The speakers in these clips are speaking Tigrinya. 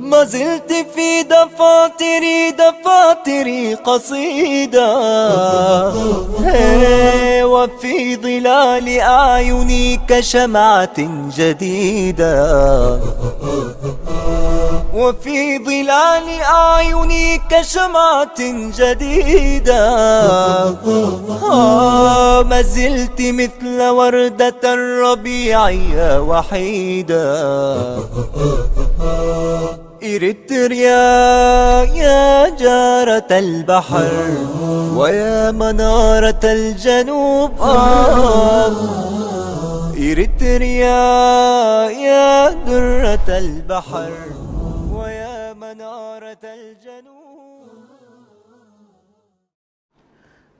ما زلت في دفاتري، دفاتري قصيدة. وفي ظلال أعيني كشمعة جديدة. وفي ظلال أعيني كشمعة جديدة. آه، ما زلت مثل وردة الربيع يا وحيدة. إريتريا يا جارة البحر ويا منارة الجنوب، آه. إريتريا يا درة البحر ويا منارة الجنوب.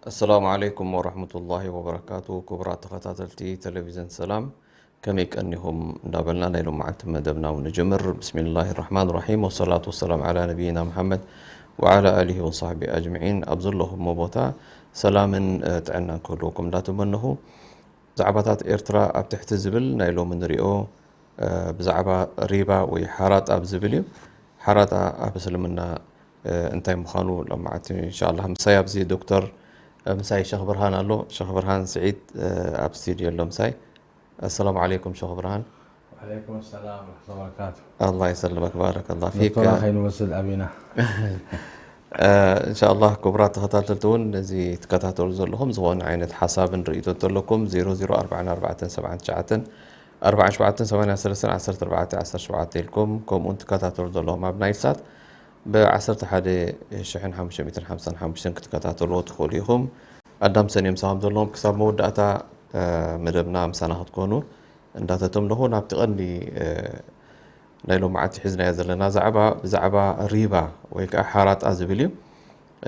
السلام عليكم ورحمة الله وبركاته. ክቡራት ተኸታተልቲ ቴሌቪዥን ሰላም፣ ከመይ ቀኒኹም እንዳበልና ናይ ሎማዓንቲ መደብና እውን ንጅምር። ብስሚላሂ ራሕማን ራሒም፣ ወሰላቱ ወሰላም ዓላ ነቢይና ሙሓመድ ወዓላ ኣሊሂ ወሳሕቢ ኣጅመዒን። ኣብ ዘለኹሞ ቦታ ሰላምን፣ እ፣ ጥዕናን ክህልወኩም እንዳተመነኹ፣ ዛዕባታት ኤርትራ ኣብ ትሕቲ ዝብል ናይ ሎሚ ንሪኦ፣ እ፣ ብዛዕባ ሪባ ወይ ሓራጣ ኣብ ዝብል እዩ። ሓራጣ ኣብ እስልምና፣ እ፣ እንታይ ምዃኑ ሎማዓንቲ ኢንሻላህ ምሳይ ኣብዚ ዶክተር፣ እ፣ ምሳይ ሸኽ ብርሃን ኣሎ። ሸኽ ብርሃን ስዒድ፣ እ፣ ኣብ ስቱድዮ ኣሎ ምሳይ። ኣሰላሙ ዓለይኩም ሸኽ ብርሃን። ወዓለይኩም ሰላም ወረሕመቱላሂ ወበረካቱ። ኣላህ ይሰልመክ፣ ባረከላህ ፊክ። ዶክተር ኣኸይ ንመስል ኣቢና። እ፣ እንሻኣላህ ክቡራት ተኸታተልቲ እውን ነዚ ትከታተሉ ዘለኹም ዝኾነ ዓይነት ሓሳብን ርእይቶ እንተለኩም ዜሮ ዜሮ ኣርባዕተ ኣርባዕተ ሰብዓተ ትሽዓተ ኣርባዕተ ሸውዓተ ሰማንያ ሰለስተ ዓሰርተ ኣርባዕተ ዓሰርተ ሸውዓተ ኢልኩም ከምኡውን ትከታተሉ ዘለኹም ኣብ ናይል ሳት ብ ዓሰርተ ሓደ ሽሕን ሓሙሽተ ሚእትን ሓምሳን ሓሙሽተን ክትከታተልዎ ትኽእሉ ኢኹም። ኣዳም ሰን እዮም ምሳኹም ዘለኹም ክሳብ መወዳእታ፣ እ፣ መደብና ምሳና ክትኮኑ እንዳተተምነኹ ናብቲ ቀንዲ፣ እ፣ ናይ ሎማዓንቲ ሒዝናዮ ዘለና ዛዕባ ብዛዕባ ሪባ ወይ ከዓ ሓራጣ ዝብል እዩ።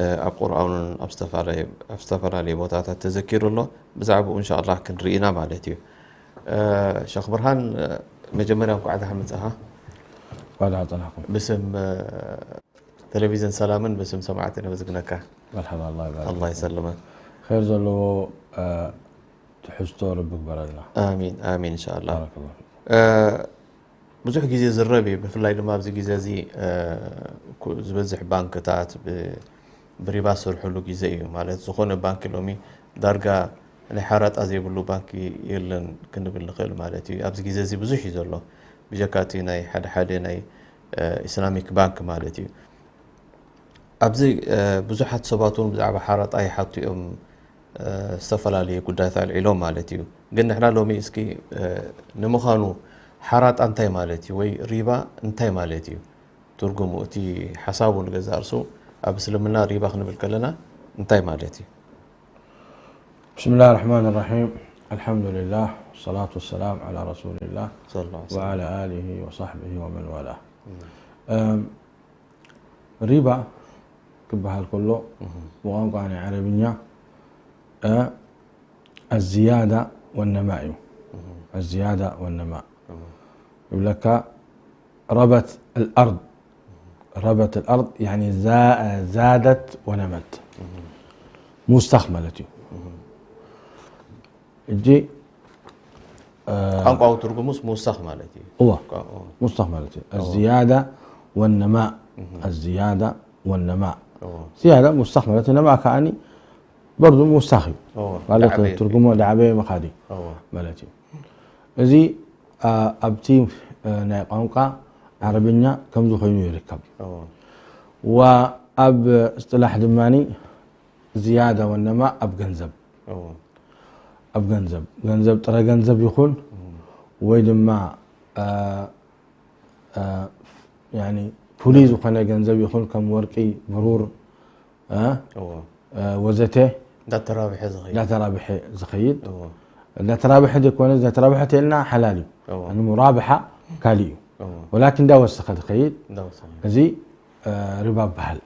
እ፣ ኣብ ቁርኣን እውን ኣብ ዝተፈላለየ፣ ኣብ ዝተፈላለየ ቦታታት ተዘኪሩ ኣሎ። ብዛዕባኡ እንሻኣላህ ክንርኢ ኢና ማለት እዩ። እ፣ ሸኽ ብርሃን፣ እ፣ መጀመርያ እንኳዕ ደሓን መጻኻ። እንኳዕ ደሓን ጸናሕኩም። ብስም፣ እ፣ ቴሌቪዥን ሰላምን ብስም ሰማዕቲ ነመስግነካ። መርሓባ፣ ኣላህ ይባርክ። ኣላህ ይሰልመክ። ኸይር ዘለዎ፣ እ፣ ትሕዝቶ ረቢ ግበረልና። ኣሚን፣ ኣሚን፣ እንሻኣላህ። ባረከላሁ ፊኩም። እ፣ ብዙሕ ግዜ ዝረብ እዩ፣ ብፍላይ ድማ ኣብዚ ግዜ እዚ፣ እ፣ ኩ-፣ ዝበዝሕ ባንክታት ብ-፣ ብሪባ ዝሰርሕሉ ግዜ እዩ። ማለት ዝኾነ ባንኪ ሎሚ ዳርጋ ናይ ሓራጣ ዘይብሉ ባንኪ የለን ክንብል ንኽእል ማለት እዩ። ኣብዚ ግዜ እዚ ብዙሕ እዩ ዘሎ። ብጀካ እቲ ናይ ሓደ ሓደ ናይ፣ እ፣ ኢስላሚክ ባንክ ማለት እዩ። ኣብዚ፣ እ፣ ብዙሓት ሰባት እውን ብዛዕባ ሓራጣ ይሓቱ እዮም፣ እ፣ ዝተፈላለየ ጉዳያት ኣልዒሎም ማለት እዩ። ግን ንሕና ሎሚ እስኪ፣ እ፣ ንምዃኑ ሓራጣ እንታይ ማለት እዩ ወይ ሪባ እንታይ ማለት እዩ? ትርጉሙ፣ እቲ ሓሳቡ ንገዛእ ርእሱ ኣብ እስልምና ሪባ ክንብል ከለና እንታይ ማለት እዩ? بسم الله الرحمن الرحيم. الحمد لله والصلاة والسلام على رسول الله ሰለላሁ ዐለይሂ ወሰለም። وعلى آله وصحبه ومن والاه. እም፣ ሪባ ክበሃል ከሎ እህ። ብቋንቋ ናይ ዓረብኛ፣ እ፣ الزيادة والنماء እዩ። እህ። الزيادة والنماء። እህ። ይብለካ ربت الأرض، ربت الأرض يعني زا-، زادت ونمت። እህ። ምውሳኽ ማለት እዩ። እህ። እጂ፣ እ፣ ቋንቋዊ ትርጉሙስ ምውሳኽ ማለት እዩ። እዋ። ቋ-፣ እዋ። ምውሳኽ ማለት እዩ። እዋ። الزيادة والنماء። እህ። الزيادة والنماء። እዋ። ዝያዳ ምውሳኽ ማለት እዩ። ነማእ ከኣኒ በርዱ ምውሳኽ እዩ። እዋ። ማለት ዳዕበ። ትርጉሙ ዳዕበ ምኻድ እዩ እዋ። ማለት እዩ። እዚ፣ አ፣ ኣብቲ፣ እ፣ ናይ ቋንቋ ዓረብኛ ከምዚ ኮይኑ ይርከብ። እዋ። ወኣብ እስጥላሕ ድማኒ ዝያዳ ወነማ ኣብ ገንዘብ። እዎ። ኣብ ገንዘብ፣ ገንዘብ፣ ጥረ ገንዘብ ይኹን እም። ወይ ድማ፣ እ፣ እ፣ ያኒ ፍሉይ ዝኾነ ገንዘብ ይኹን ከም ወርቂ፣ ብሩር፣ እ፣ እዎ። እ፣ ወዘተ እንዳተራብሐ ዝኸይድ። እንዳተራብሐ ዝኸይድ። እዎ። እንዳተራብሐ ዘይኮነ፣ እንዳተራብሐ ተልና ሓላል እዩ። እዎ። ያኒ ሙራብሓ ካልእ እዩ። እዎ። ወላኪን እንዳወሰኸ ዝኸይድ እንዳወሰኸ። እዚ እ፣ ሪባ ይበሃል።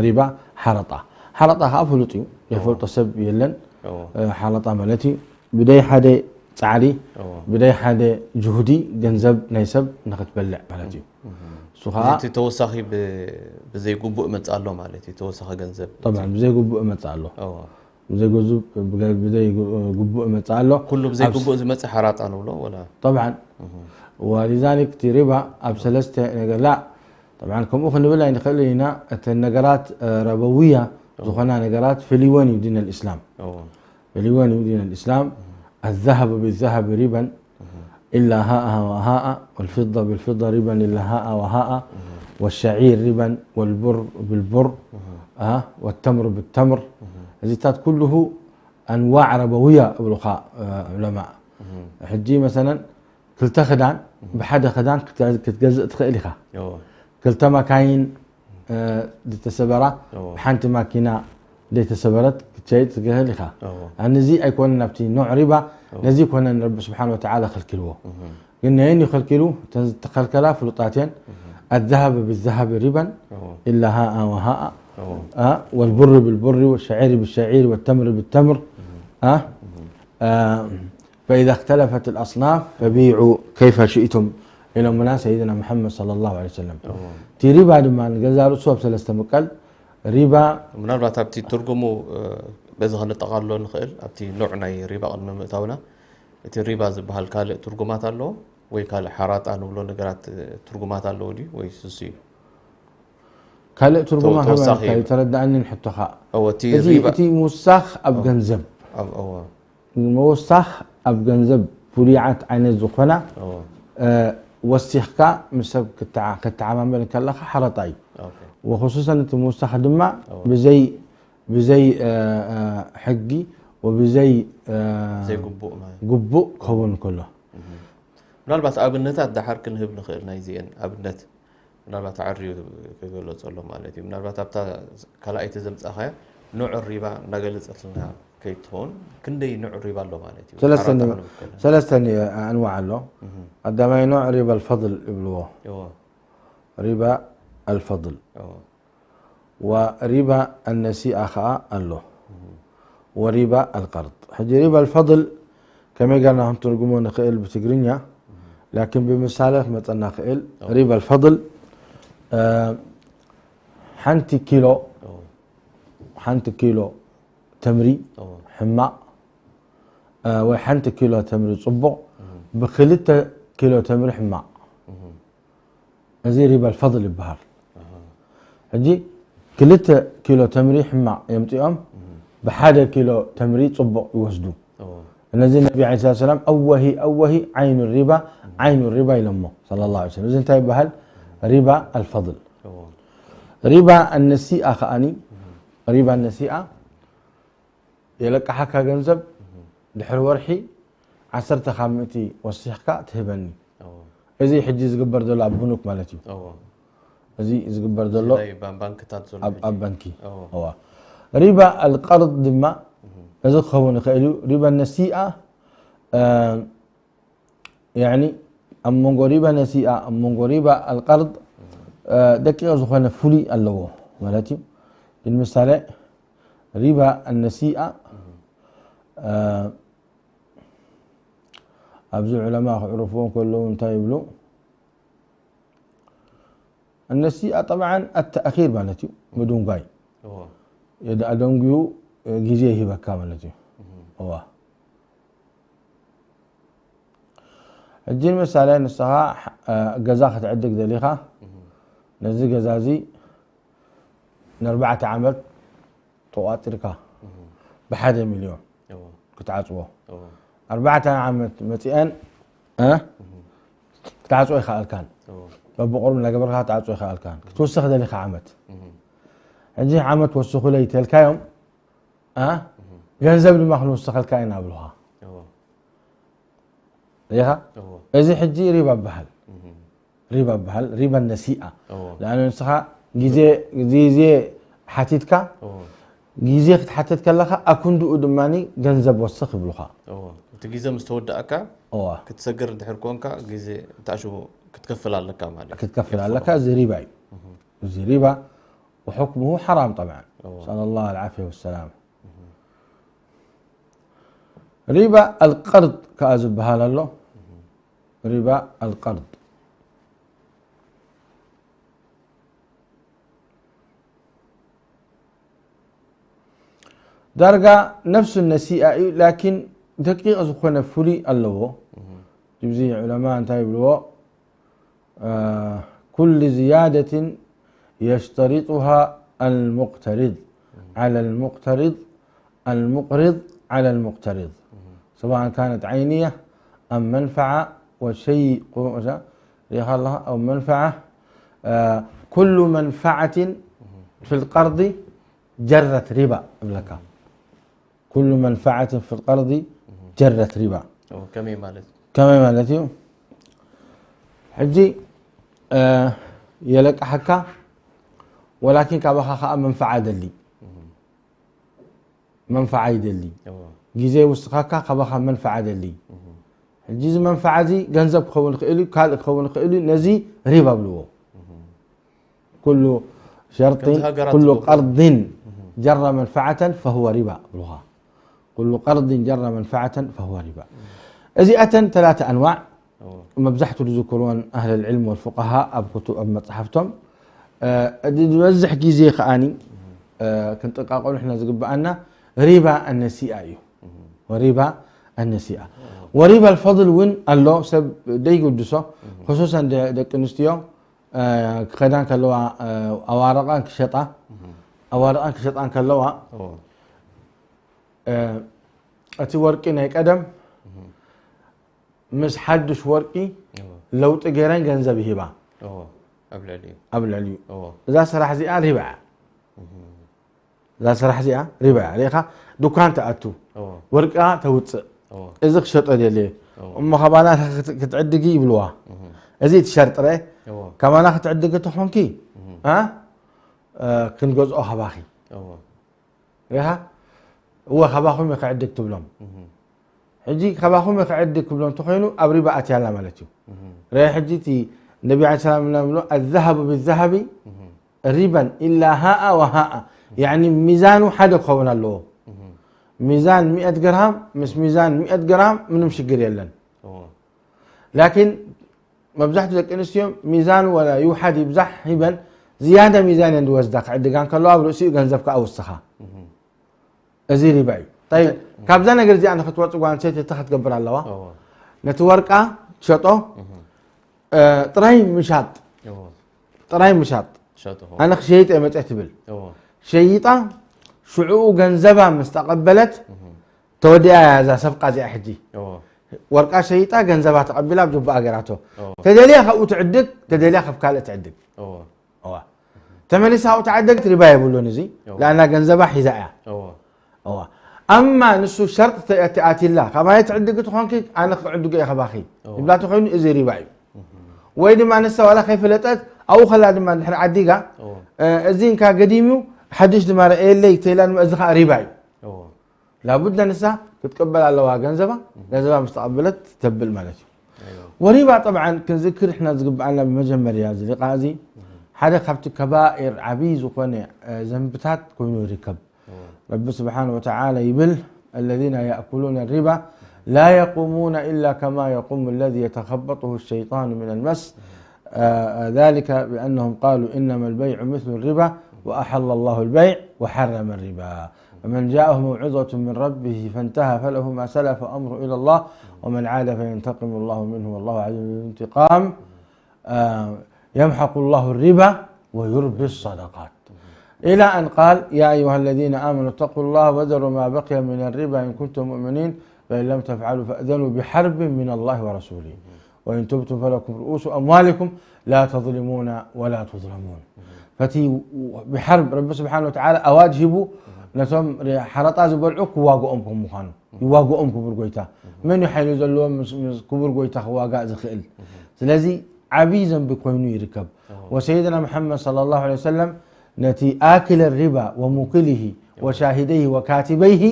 ሪባ ሓረጣ። ሓረጣ ከዓ ፍሉጥ እዩ። ዘይፈልጦ እዎ። ሰብ የለን። እዎ። እ፣ ሓረጣ ማለት እዩ፣ ብደይ ሓደ ጻዕሪ፣ እዎ። ብደይ ሓደ ጅሁዲ ገንዘብ ናይ ሰብ ንኽትበልዕ ማለት እዩ። እህ። እሱ ከዓ እቲ ተወሳኺ ብ-፣ ብዘይግቡእ መጽእ ኣሎ ማለት እዩ፣ ተወሳኺ ገንዘብ። ጠብዓን፣ ብዘይግቡእ መጽእ ኣሎ። እዎ። ብዘይ ገዙብ፣ ብገ-፣ ብዘይ ግ-፣ ግቡእ ይመጽእ ኣሎ። ኩሉ ብዘይ ኣብ ስ-፣ ግቡእ ዝመጽእ ሓራጣ ንብሎ ወላ? ጠብዓን። እህ። ወሊዛሊክ እቲ ሪባ ኣብ ሰለስተ ነገር ላ፣ ጠብዓን ከምኡ ክንብል ኣይንኽእልን ኢና። እተን ነገራት፣ እ፣ ረበውያ እዎ። ዝኾና ነገራት ፍልይወን እዩ ዲን ኣልእስላም። እዎ። فليون دين الإسلام، الذهب بالذهب ربا إلا هاء وهاء، والفضة بالفضة ربا إلا هاء وهاء، والشعير ربا، والبر بالبر، آه، والتمر بالتمر. እዚታት ኩልሁ ኣንዋዕ ረበውያ እብሉኻ፣ እ፣ ዑለማእ። ሕጂ መሰለን ክልተ ክዳን ብሓደ ክዳን ክተ-፣ ክትገዝእ ትኽእል ኢኻ። እዎ። ክልተ መካይን፣ እ፣ ዝተሰበራ እዎ። ብሓንቲ ማኪና ዘይተሰበረት ክትሸይጥ ትኽእል ኢኻ። እዎ። ኣነዚ ኣይኮነን ኣብቲ ኖዕ ሪባ፣ እዎ። ነዚ ኮነን ረቢ ስብሓን ወተዓላ ከልኪልዎ። እህ። ግን ነየን ይኸልኪሉ? እተን ዝተኸልከላ ፍሉጣት እየን። እህ። الذهب بالذهب ربا እዎ። إلا هاء وهاء، እዎ። አ፣ والبر بالبر والشعير بالشعير والتمر بالتمر، እህ። አ፣ እህ። አ፣ فإذا اختلفت الأصناف فبيعوا كيف شئتم ኢሎምና ሰይድና ሙሐመድ ሰለላሁ ዐለይሂ ወሰለም። እዎ። እቲ ሪባ ድማ ንገዛ ርእሱ ኣብ ሰለስተ ምቀል። ሪባ ምናልባት ኣብቲ ትርጉሙ፣ እ፣ በዚ ከነጠቓልሎ ንኽእል፣ ኣብቲ ኑዕ ናይ ሪባ ቅድሚ ምእታውና፣ እቲ ሪባ ዝበሃል ካልእ ትርጉማት ኣለዎ ወይ ካልእ ሓራጣ ንብሎ ነገራት፣ እ፣ ትርጉማት ኣለዎ ድዩ ወይስ እሱ እዩ? ካልእ ትርጉማ ተወ-፣ ተወሳኺ ከማን እዩ። ተረዳእኒ ንሕቶኻ። እዎ፣ እቲ እዚ ሪባ እቲ ምውሳኽ ኣብ እዎ። ገንዘብ። ኣብ፣ እዎ። ምውሳኽ ኣብ ገንዘብ ፍሉያት ዓይነት ዝኾና፣ እዎ። እ፣ ወሲኽካ ምስ ሰብ ክተዓ-፣ ክትተዓማመል ከለኻ ሓረጣ እዩ። ኦኬ። ወኽሱሰን እቲ ምውሳኽ ድማ እዎ። ብዘይ፣ ብዘይ፣ እ፣ እ፣ ሕጊ ወብዘይ፣ እ፣ ዘይግቡእ ማለት። ግቡእ ክኸውን ከሎ። እህ። ምናልባት ኣብነታት ደሓር ክንህብ ንኽእል ናይዚአን ኣብነት። ምናልባት ኣዕርዩ ክገለጸሎም ማለት እዩ። ምናልባት ኣብታ ካልኣይቲ ዘምጻኻያ ኑዕ ሪባ እናገለጸትና ከይትኸውን ክንደይ ኑዕ ሪባ ኣሎ ማለት እዩ? ሰለስተ ሓራጣ ን-፣ ክንብል ከለና። ሰለስተ ን-፣ ኣንዋዕ ኣሎ። እህ። ቀዳማይ ኑዕ ሪባ ኣልፈضል ይብልዎ። እዎ። ሪባ ኣልፈضል። እዎ። ወሪባ ኣነሲኣ ኸኣ ኣሎ። እህ። ወሪባ ኣልቀርድ። ሕጂ ሪባ ኣልፈضል ከመይ ጌርና ክንትርጉሞ ንኽእል ብትግርኛ? እህ። ላኪን ብምሳሌ ክመጸና ክእል። እዎ። ሪባ ኣልፈضል፣ እ፣ ሓንቲ ኪሎ፣ እዎ። ሓንቲ ኪሎ ተምሪ እዎ። ሕማቕ፣ እ፣ ወይ ሓንቲ ኪሎ ተምሪ ጽቡቕ እህ። ብክልተ ኪሎ ተምሪ ሕማቕ። እህ። እዚ ሪባ ኣልፈضል ይበሃል። ኣሃ። ሕጂ ክልተ ኪሎ ተምሪ ሕማቕ የምጽኦም፣ እህ። ብሓደ ኪሎ ተምሪ ጽቡቕ ይወስዱ። እዎ። እነዚ ነቢ ዓለይሂ ሰላቱ ወሰላም፣ "ኣወሂ፣ ኣወሂ፣ ዓይኑ ሪባ፣ ዓይኑ ሪባ" ኢሎሞ፣ ሰለላሁ ዐለይሂ ወሰለም። እዚ እንታይ ይበሃል? ሪባ ኣልፈضል። እዎ። ሪባ ኣነሲኣ ከኣኒ፣ እህ። ሪባ ኣነሲኣ የለቃሓካ ገንዘብ እህ። ድሕሪ ወርሒ ዓሰርተ ካብ ሚእቲ ወሲኽካ ትህበኒ። እዎ። እዚ ሕጂ ዝግበር ዘሎ ኣብ ብኑክ ማለት እዩ። እዎ። እዚ ዝግበር ዘሎ እዚ ናይ ባን-፣ ባንክታት ዘሎ ኣብ፣ ሕጂ። ኣብ ባንኪ። እዎ። እዋ። ሪባ ኣልቀርድ ድማ እህ። እዚ ክኸውን ይኽእል እዩ። ሪባ ነሲኣ፣ እ፣ ያኒ ኣብ መንጎ ሪባ ነሲኣ፣ ኣብ መንጎ ሪባ ኣልቀርድ፣ እ፣ ደቂቕ ዝኾነ ፍሉይ ኣለዎ ማለት እዩ። ንምሳሌ ሪባ ኣነሲኣ፣ እህ። እ፣ ኣብዚ ዑለማ ክዕርፍዎ ከለዉ እንታይ ይብሉ? ኣነሲኣ ጠብዓን ኣተኣኺር ማለት እዩ፣ ምድንጓይ። እዎ። የደ-፣ ኣደንጉዩ ግዜ ይህበካ ማለት እዩ። እህ። እዋ። ሕጂ ንምሳሌ ንስኻ፣ እ፣ ገዛ ክትዕድግ ደሊኻ፣ እህ። ነዚ ገዛ እዚ ንኣርባዕተ ዓመት ተቋጺርካ እህ። ብሓደ ሚልዮን እዎ። ክትዓጽዎ። እዎ። ኣርባዕተ ዓመት መጺአን፣ እ? እህ። ክትዓጽዎ ይኸኣልካን። እዎ። በብቑሩብ እናገበርካ ክትዓጽዎ ይኸኣልካን። ክትውስኽ ደሊኻ ዓመት። እህ። ሕጂ ዓመት ወስኹለይ ተልካዮም፣ እ? እህ። ገንዘብ ድማ ክንውስኸልካ ኢና ብሉኻ። እዎ። ሪኢኻ? እዎ። እዚ ሕጂ ሪባ ይበሃል። እህ። ሪባ ይበሃል፣ ሪባ ነሲኣ። እዎ። ለኣነ ንስኻ ግዜ፣ ግዜ ሓቲትካ፣ እዎ። ግዜ ክትሓትት ከለኻ ኣኩንድኡ ድማ ገንዘብ ወስኽ ይብሉኻ። እዎ። እቲ ግዜ ምስ ተወዳእካ፣ እዋ። ክትሰግር እንድሕር ኮንካ ግዜ እንተኣሽሙ ክትከፍል ኣለካ ማለት እዩ። ክትከፍል ኣለካ፣ እዚ ሪባ እዩ። እህ። እዚ ሪባ ወሑክሙሁ ሓራም ጠብዓን። እዎ። ነስኣሉላህ ኣልዓፍየ ወሰላም። እህ። ሪባ ኣልቀርድ ከኣ ዝበሃል ኣሎ። እህ። ሪባ ኣልቀርድ። ዳርጋ ነፍሱ ነሲኣ እዩ፣ ላኪን ደቂቕ ዝኾነ ፍሉይ ኣለዎ። እዚ ዑለማ እንታይ ይብልዎ? آه، كل زيادة يشترطها المقترض على المقترض، المقرض على المقترض، سواء كانت عينية أم منفعة، وشيء قو-، ريح الله أو منفعة، آه، كل منفعة في القرض جرت ربا لك. كل منفعة في القرض جرت ربا. ከመይ ማለት ከመይ ማለት እዩ? ሕጂ የለቅሓካ፣ ወላኪን ካባኻ ከዓ መንፈዓ ደሊ፣ መንፈዓ ይደሊ። ግዜ ውስኻካ፣ ካባኻ መንፈዓ ደሊ። ሕጂ እዚ መንፈዓ እዚ ገንዘብ ክኸውን ይኽእል እዩ፣ ካልእ ክኸውን ይኽእል እዩ። ነዚ ሪባ ብልዎ። كل شرط، كل قرض جر منفعة فهو ربا ብልኻ። كل قرض جر منفعة فهو ربا. እዚኣተን ثلاثة أنواع መብዛሕቱ ዝዝክርዎን أهل العلم والفقهاء ኣብ ክቱ-፣ ኣብ መጽሓፍቶም። እ፣ እቲ ዝበዝሕ ግዜ ከኣኒ፣ እ፣ ክንጥንቃቐሉ ንሕና ዝግብኣና ሪባ ኣነሲኣ እዩ። ወሪባ ኣነሲኣ። ወሪባ الفضل እውን ኣሎ፣ ሰብ ደይግድሶ። ክሱሰን ደ-፣ ደቂ ኣንስትዮ፣ እ፣ ክኸዳ እንከለዋ፣ እ፣ ኣዋርቐን ክሸጣ፣ ኣዋርቐን ክሸጣ እንከለዋ፣ እ፣ እቲ ወርቂ ናይ ቀደም ምስ ሓዱሽ ወርቂ ለውጢ ገይረን ገንዘብ ይህባ። ኣብ ልዕሊኡ ኣብ ልዕሊኡ እዛ ስራሕ እዚኣ ሪባ እያ። እዛ ስራሕ እዚኣ ሪባ እያ። ሪኢኻ፣ ዱኳን ትኣቱ፣ ወርቃ ተውፅእ፣ እዚ ክሸጦ ደልየ እሞ ካባና ክትዕድጊ ይብልዋ። እዚ እቲ ሸርጢ ረ ካባና ክትዕድጊ ተኾንኪ፣ እ፣ ክንገዝኦ ካባኺ። ሪኢኻ፣ እወ ካባኹም እየ ክዕድግ ትብሎም። ሕጂ ካባኹም እየ ክዕድግ ክብሎም እንተኾይኑ ኣብ ሪባ ኣትያ ኣላ ማለት እዩ። ረ ሕጂ እቲ ነቢ ዓለይሂ ሰላም እና ብሎ الذهب بالذهب ربا إلا هاء وهاء، ያኒ ሚዛኑ ሓደ ክኸውን ኣለዎ። ሚዛን ሚእት ግራም ምስ ሚዛን ሚእት ግራም ምንም ሽግር የለን። ላኪን መብዛሕትኡ ደቂ ኣንስትዮ ሚዛን ወላ ይውሓድ ይብዛሕ ሂበን ዝያዳ ሚዛን እየን ዝወስዳ፣ ክዕድጋ እንከለዋ ኣብ ርእሲኡ ገንዘብ ከዓ ውስኻ። እዚ ሪባ እዩ። ጠይብ፣ ካብዛ ነገር እዚኣ ንክትወፅእ ጓል ኣንስተይቲ እንታይ ክትገብር ኣለዋ? ነቲ ወርቃ ትሸጦ፣ እ፣ ጥራይ ምሻጥ፣ ጥራይ ምሻጥ። ኣነ ክሸይጥ እየ መፅየ ትብል። ሸይጣ ሽዕኡ ገንዘባ ምስ ተቐበለት ተወዲኣ እያ እዛ ሰፍቃ እዚኣ። ሕጂ ወርቃ ሸይጣ ገንዘባ ተቐቢላ ኣብ ጅቡኣ ገይራቶ። ተደልያ ካብኡ ትዕድግ፣ ተደልያ ካብ ካልእ ትዕድግ። እዋ። ተመሊሳ ኣብኡ ትዓደግ ሪባ የብሉን እዚ። እዋ። ለኣና ገንዘባ ሒዛ እያ። እዋ። እዋ። ኣማ ንሱ ሸርጢ ተ-፣ ተኣትይላ፣ ካባይ ትዕድጊ ትኾንኪ፣ ኣነ ክዕድጎ እየ ካባኺ። እዋ። ይብላ ተኾይኑ፣ እዚ ሪባ እዩ። እህ። ወይ ድማ ንሳ ዋላ ከይፈለጠት፣ ኣብኡ ከላ ድማ እንድሕር ዓዲጋ፣ እዋ። እ፣ እዚ እንካ ገዲም እዩ፣ ሓድሽ ድማ ረኣየለይ፣ ተይላ ድማ እዚ ኸዓ ሪባ እዩ። እዋ። ላቡዳ ንሳ ክትቅበል ኣለዋ ገንዘባ፣ ገንዘባ ምስ ተቐበለት ተብል ማለት እዩ። ወሪባ ጠብዓን ክንዝክር እሕና ዝግብኣና ብመጀመርያ እዚ ሊቃ እዚ ሓደ ካብቲ ከባኤር ዓብዪ ዝኾነ፣ እ፣ ዘንብታት ኮይኑ ይርከብ። ረቢ ስብሓን ወተዓላ ይብል፣ الذين يأكلون الربا لا يقومون إلا كما يقوم الذي يتخبطه الشيطان من المس، آه، ذلك بأنهم قالوا إنما البيع مثل الربا وأحل الله البيع وحرم الربا. فمن جاءه موعظة من ربه فانتهى فله ما سلف وأمره إلى الله ومن عاد فينتقم الله منه والله عزيز ذو انتقام. آه، يمحق الله الربا ويربي الصدقات. إلى أن قال: يا أيها الذين آمنوا اتقوا الله وذروا ما بقي من الربا إن كنتم مؤمنين، فإن لم تفعلوا فأذنوا بحرب من الله ورسوله، وإن تبتم فلكم رؤوس أموالكم لا تظلمون ولا تظلمون። ፈቲ ብሓርብ ረቢ ስብሓን ወተዓላ ኣዋጅ ሂቡ ነቶም ሓረጣ ዝበልዑ ክዋግኦም ከም ምዃኑ፣ ይዋግኦም ክቡር ጎይታ። መን እዩ ሓይሊ ዘለዎ ምስ፣ ምስ ክቡር ጎይታ ክዋጋእ ዝኽእል? ስለዚ ዓብዪ ዘንቢ ኮይኑ ይርከብ። ወሰይድና ሙሓመድ ሰለላሁ ዐለይሂ ወሰለም ነቲ ኣኪለ ሪባ ወሙኪሊሂ ወሻሂደይሂ ወካቲበይሂ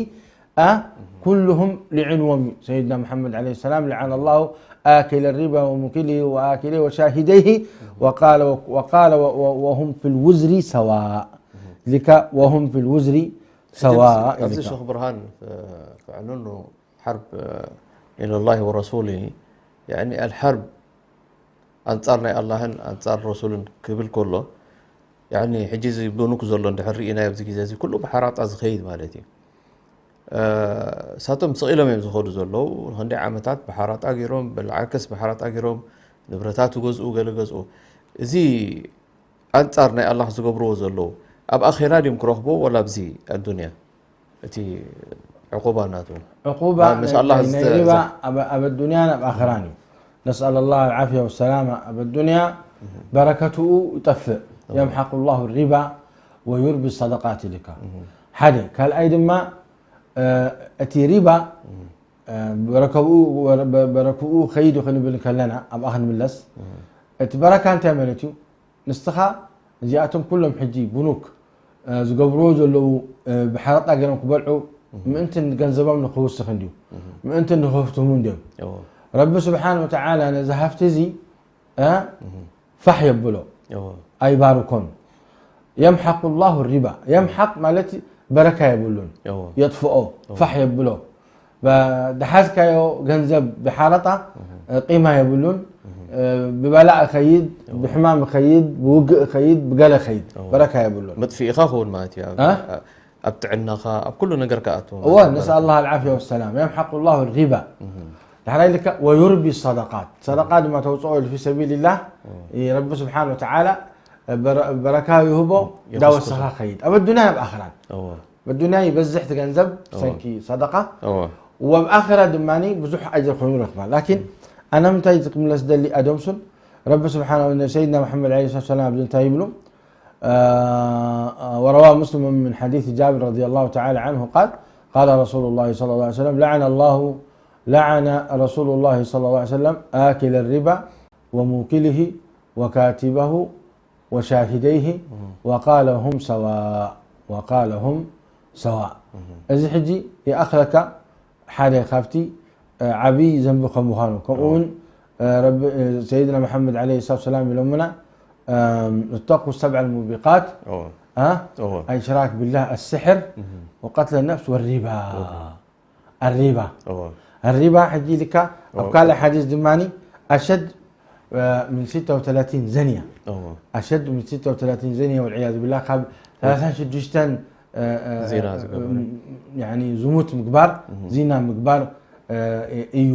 ኣ፣ ኩሉሁም ልዒንዎም እዩ። ሰይድና ሙሓመድ ዐለይሂ ሰላም፣ لعن الله آكل الربا وموكله وآكله وشاهديه، وقال، وقال و-، و-، وهم في الوزر سواء. ልካ وهم في الوزر سواء ኣብዚ ኢልካ። ሸኽ ብርሃን፣ እ፣ ከዕልሉ ሓርብ፣ እ፣ إلى الله ورسوله، ያዕኒ ኣልሓርብ ኣንጻር ናይ ኣላህን ኣንጻር ረሱልን ክብል ከሎ፣ ያዕኒ ሕጂ እዚ ብኑክ ዘሎ እንድሕር ርኢናዮ ኣብዚ ግዜ እዚ ኩሉ ብሓራጣ ዝኸይድ ማለት እዩ። እሳቶም ስቕ ኢሎም እዮም ዝኸዱ ዘለዉ። ንክንደይ ዓመታት ብሓራጣ ገይሮም፣ በልዓርከስ ብሓራጣ ገይሮም፣ ንብረታት ይገዝኡ፣ ገለ ገዝኡ። እዚ ኣንጻር ናይ ኣላህ ዝገብርዎ ዘለዉ፣ ኣብ ኣኼራ ድዮም ክረኽብዎ ወላ ኣብዚ ኣዱንያ? እቲ ዕቁባ ናቱ። ዕቁባ ማ-፣ ምስ ኣላህ ናይ ዝተ-፣ ሪባ ዘ- ኣብ ኣብ ኣዱንያን ኣብ ኣኸራን እዩ። ነስኣል ኣላህ ኣልዓፍያ ወሰላማ። ኣብ ኣዱንያ በረከትኡ ይጠፍእ። የምሓቁ ላሁ ሪባ ወዩርቢ ሰደቃት ኢልካ። ሓደ። ካልኣይ ድማ እ፣ እቲ ሪባ እ፣ በረከብኡ በረክኡ ከይዱ ክንብል ከለና ኣብኣ ክንምለስ። እቲ በረካ እንታይ ማለት እዩ? ንስኻ እዚኣቶም ኩሎም ሕጂ ቡኑክ እ፣ ዝገብርዎ ዘለዉ እ፣ ብሓረጣ ገይሮም ክበልዑ ምእንቲ ገንዘቦም ንክውስኽ እንድዩ፣ ምእንቲ ንክህፍትሙ እንድዮም። እዎ። ረቢ ስብሓን ወተዓላ ነዚ ሃፍቲ እዚ እ፣ ፋሕ የብሎ፣ እዎ። ኣይባርኮን። የምሓቁ ላሁ ሪባ። የምሓቅ ማለት በረካ የብሉን፣ እዎ። የጥፍኦ፣ ፋሕ የብሎ። ብ-፣ ድሓዝካዮ ገንዘብ ብሓረጣ እ፣ ቂማ የብሉን። እ፣ ብበላእ እኸይድ፣ ብሕማም እኸይድ፣ ብውግእ እኸይድ፣ ብገለ እኸይድ፣ በረካ የብሉን። መጥፊእኻ ክውን ማለት እዩ። ኣብ እ? ኣብ ጥዕናኻ፣ ኣብ ኩሉ ነገር ከኣቱ። እወ፣ ነስኣል ኣላህ ኣልዓፍያ ወሰላም። የምሓቁ ላሁ ሪባ። ዳሕራይ ልካ ወዩርቢ ሰደቃት። ሰደቃ ድማ ተውፅኦ ኢሉ ፊ ሰቢልላህ፣ ረቢ ስብሓን ወተዓላ በረ-፣ በረካ ይህቦ፣ የኽስቶ። ዳወሰኻ ኸይድ። ኣብ ኣዱንያ ኣብ ኣኽራን። እዎ። ኣብ ኣዱንያ ይበዝሕ እቲ ገንዘብ ሰንኪ ሰደቃ። እዎ። ወብ ኣኽራ ድማ ብዙሕ ኣጅር ኮይኑ ረኽባ። ላኪን ኣነ ምንታይ ክምለስ ደሊ ኣዶምሱን ረቢ ስብሓን ወ-፣ ሰይድና መሓመድ ዓለይሂ ሰላቱ ወሰላም ኣብዚ እንታይ ይብሉ? آه، وروى مسلم من حديث جابر رضي الله تعالى عنه قال: قال رسول الله صلى الله عليه وسلم: لعن الله، لعن رسول الله صلى الله عليه وسلم آكل الربا وموكله وكاتبه وشاهديه وقال: هم سواء، وقال: هم سواء. እዚ ሕጂ ይኣኽለካ ሓደ ካብቲ ዓብዪ ዘንቢ ከም ምዃኑ፣ ከምኡ እውን ረቢ፣ ሰይድና መሓመድ ዓለይሂ ሰላቱ ወሰላም ኢሎምና፣ اتقوا السبع الموبقات، እዎ። ها؟ እዎ። الإشراك بالله، السحر، እህ። وقتل النفس والربا. እዎ። الربا. እዎ። الربا ሕጂ ኢልካ ኣብ እዎ። ካልእ ሓዲስ ድማ أشد من ستة وثلاثين زنية. እዎ። أشد من ستة وثلاثين زنية والعياذ بالله، ካብ ثلاثين شدشتن، እ፣ እ፣ ዚና እ፣ ዝገበሩ። እ፣ ያኒ ዝሙት ምግባር፣ እህ። ዚና ምግባር፣ እ፣ እዩ፣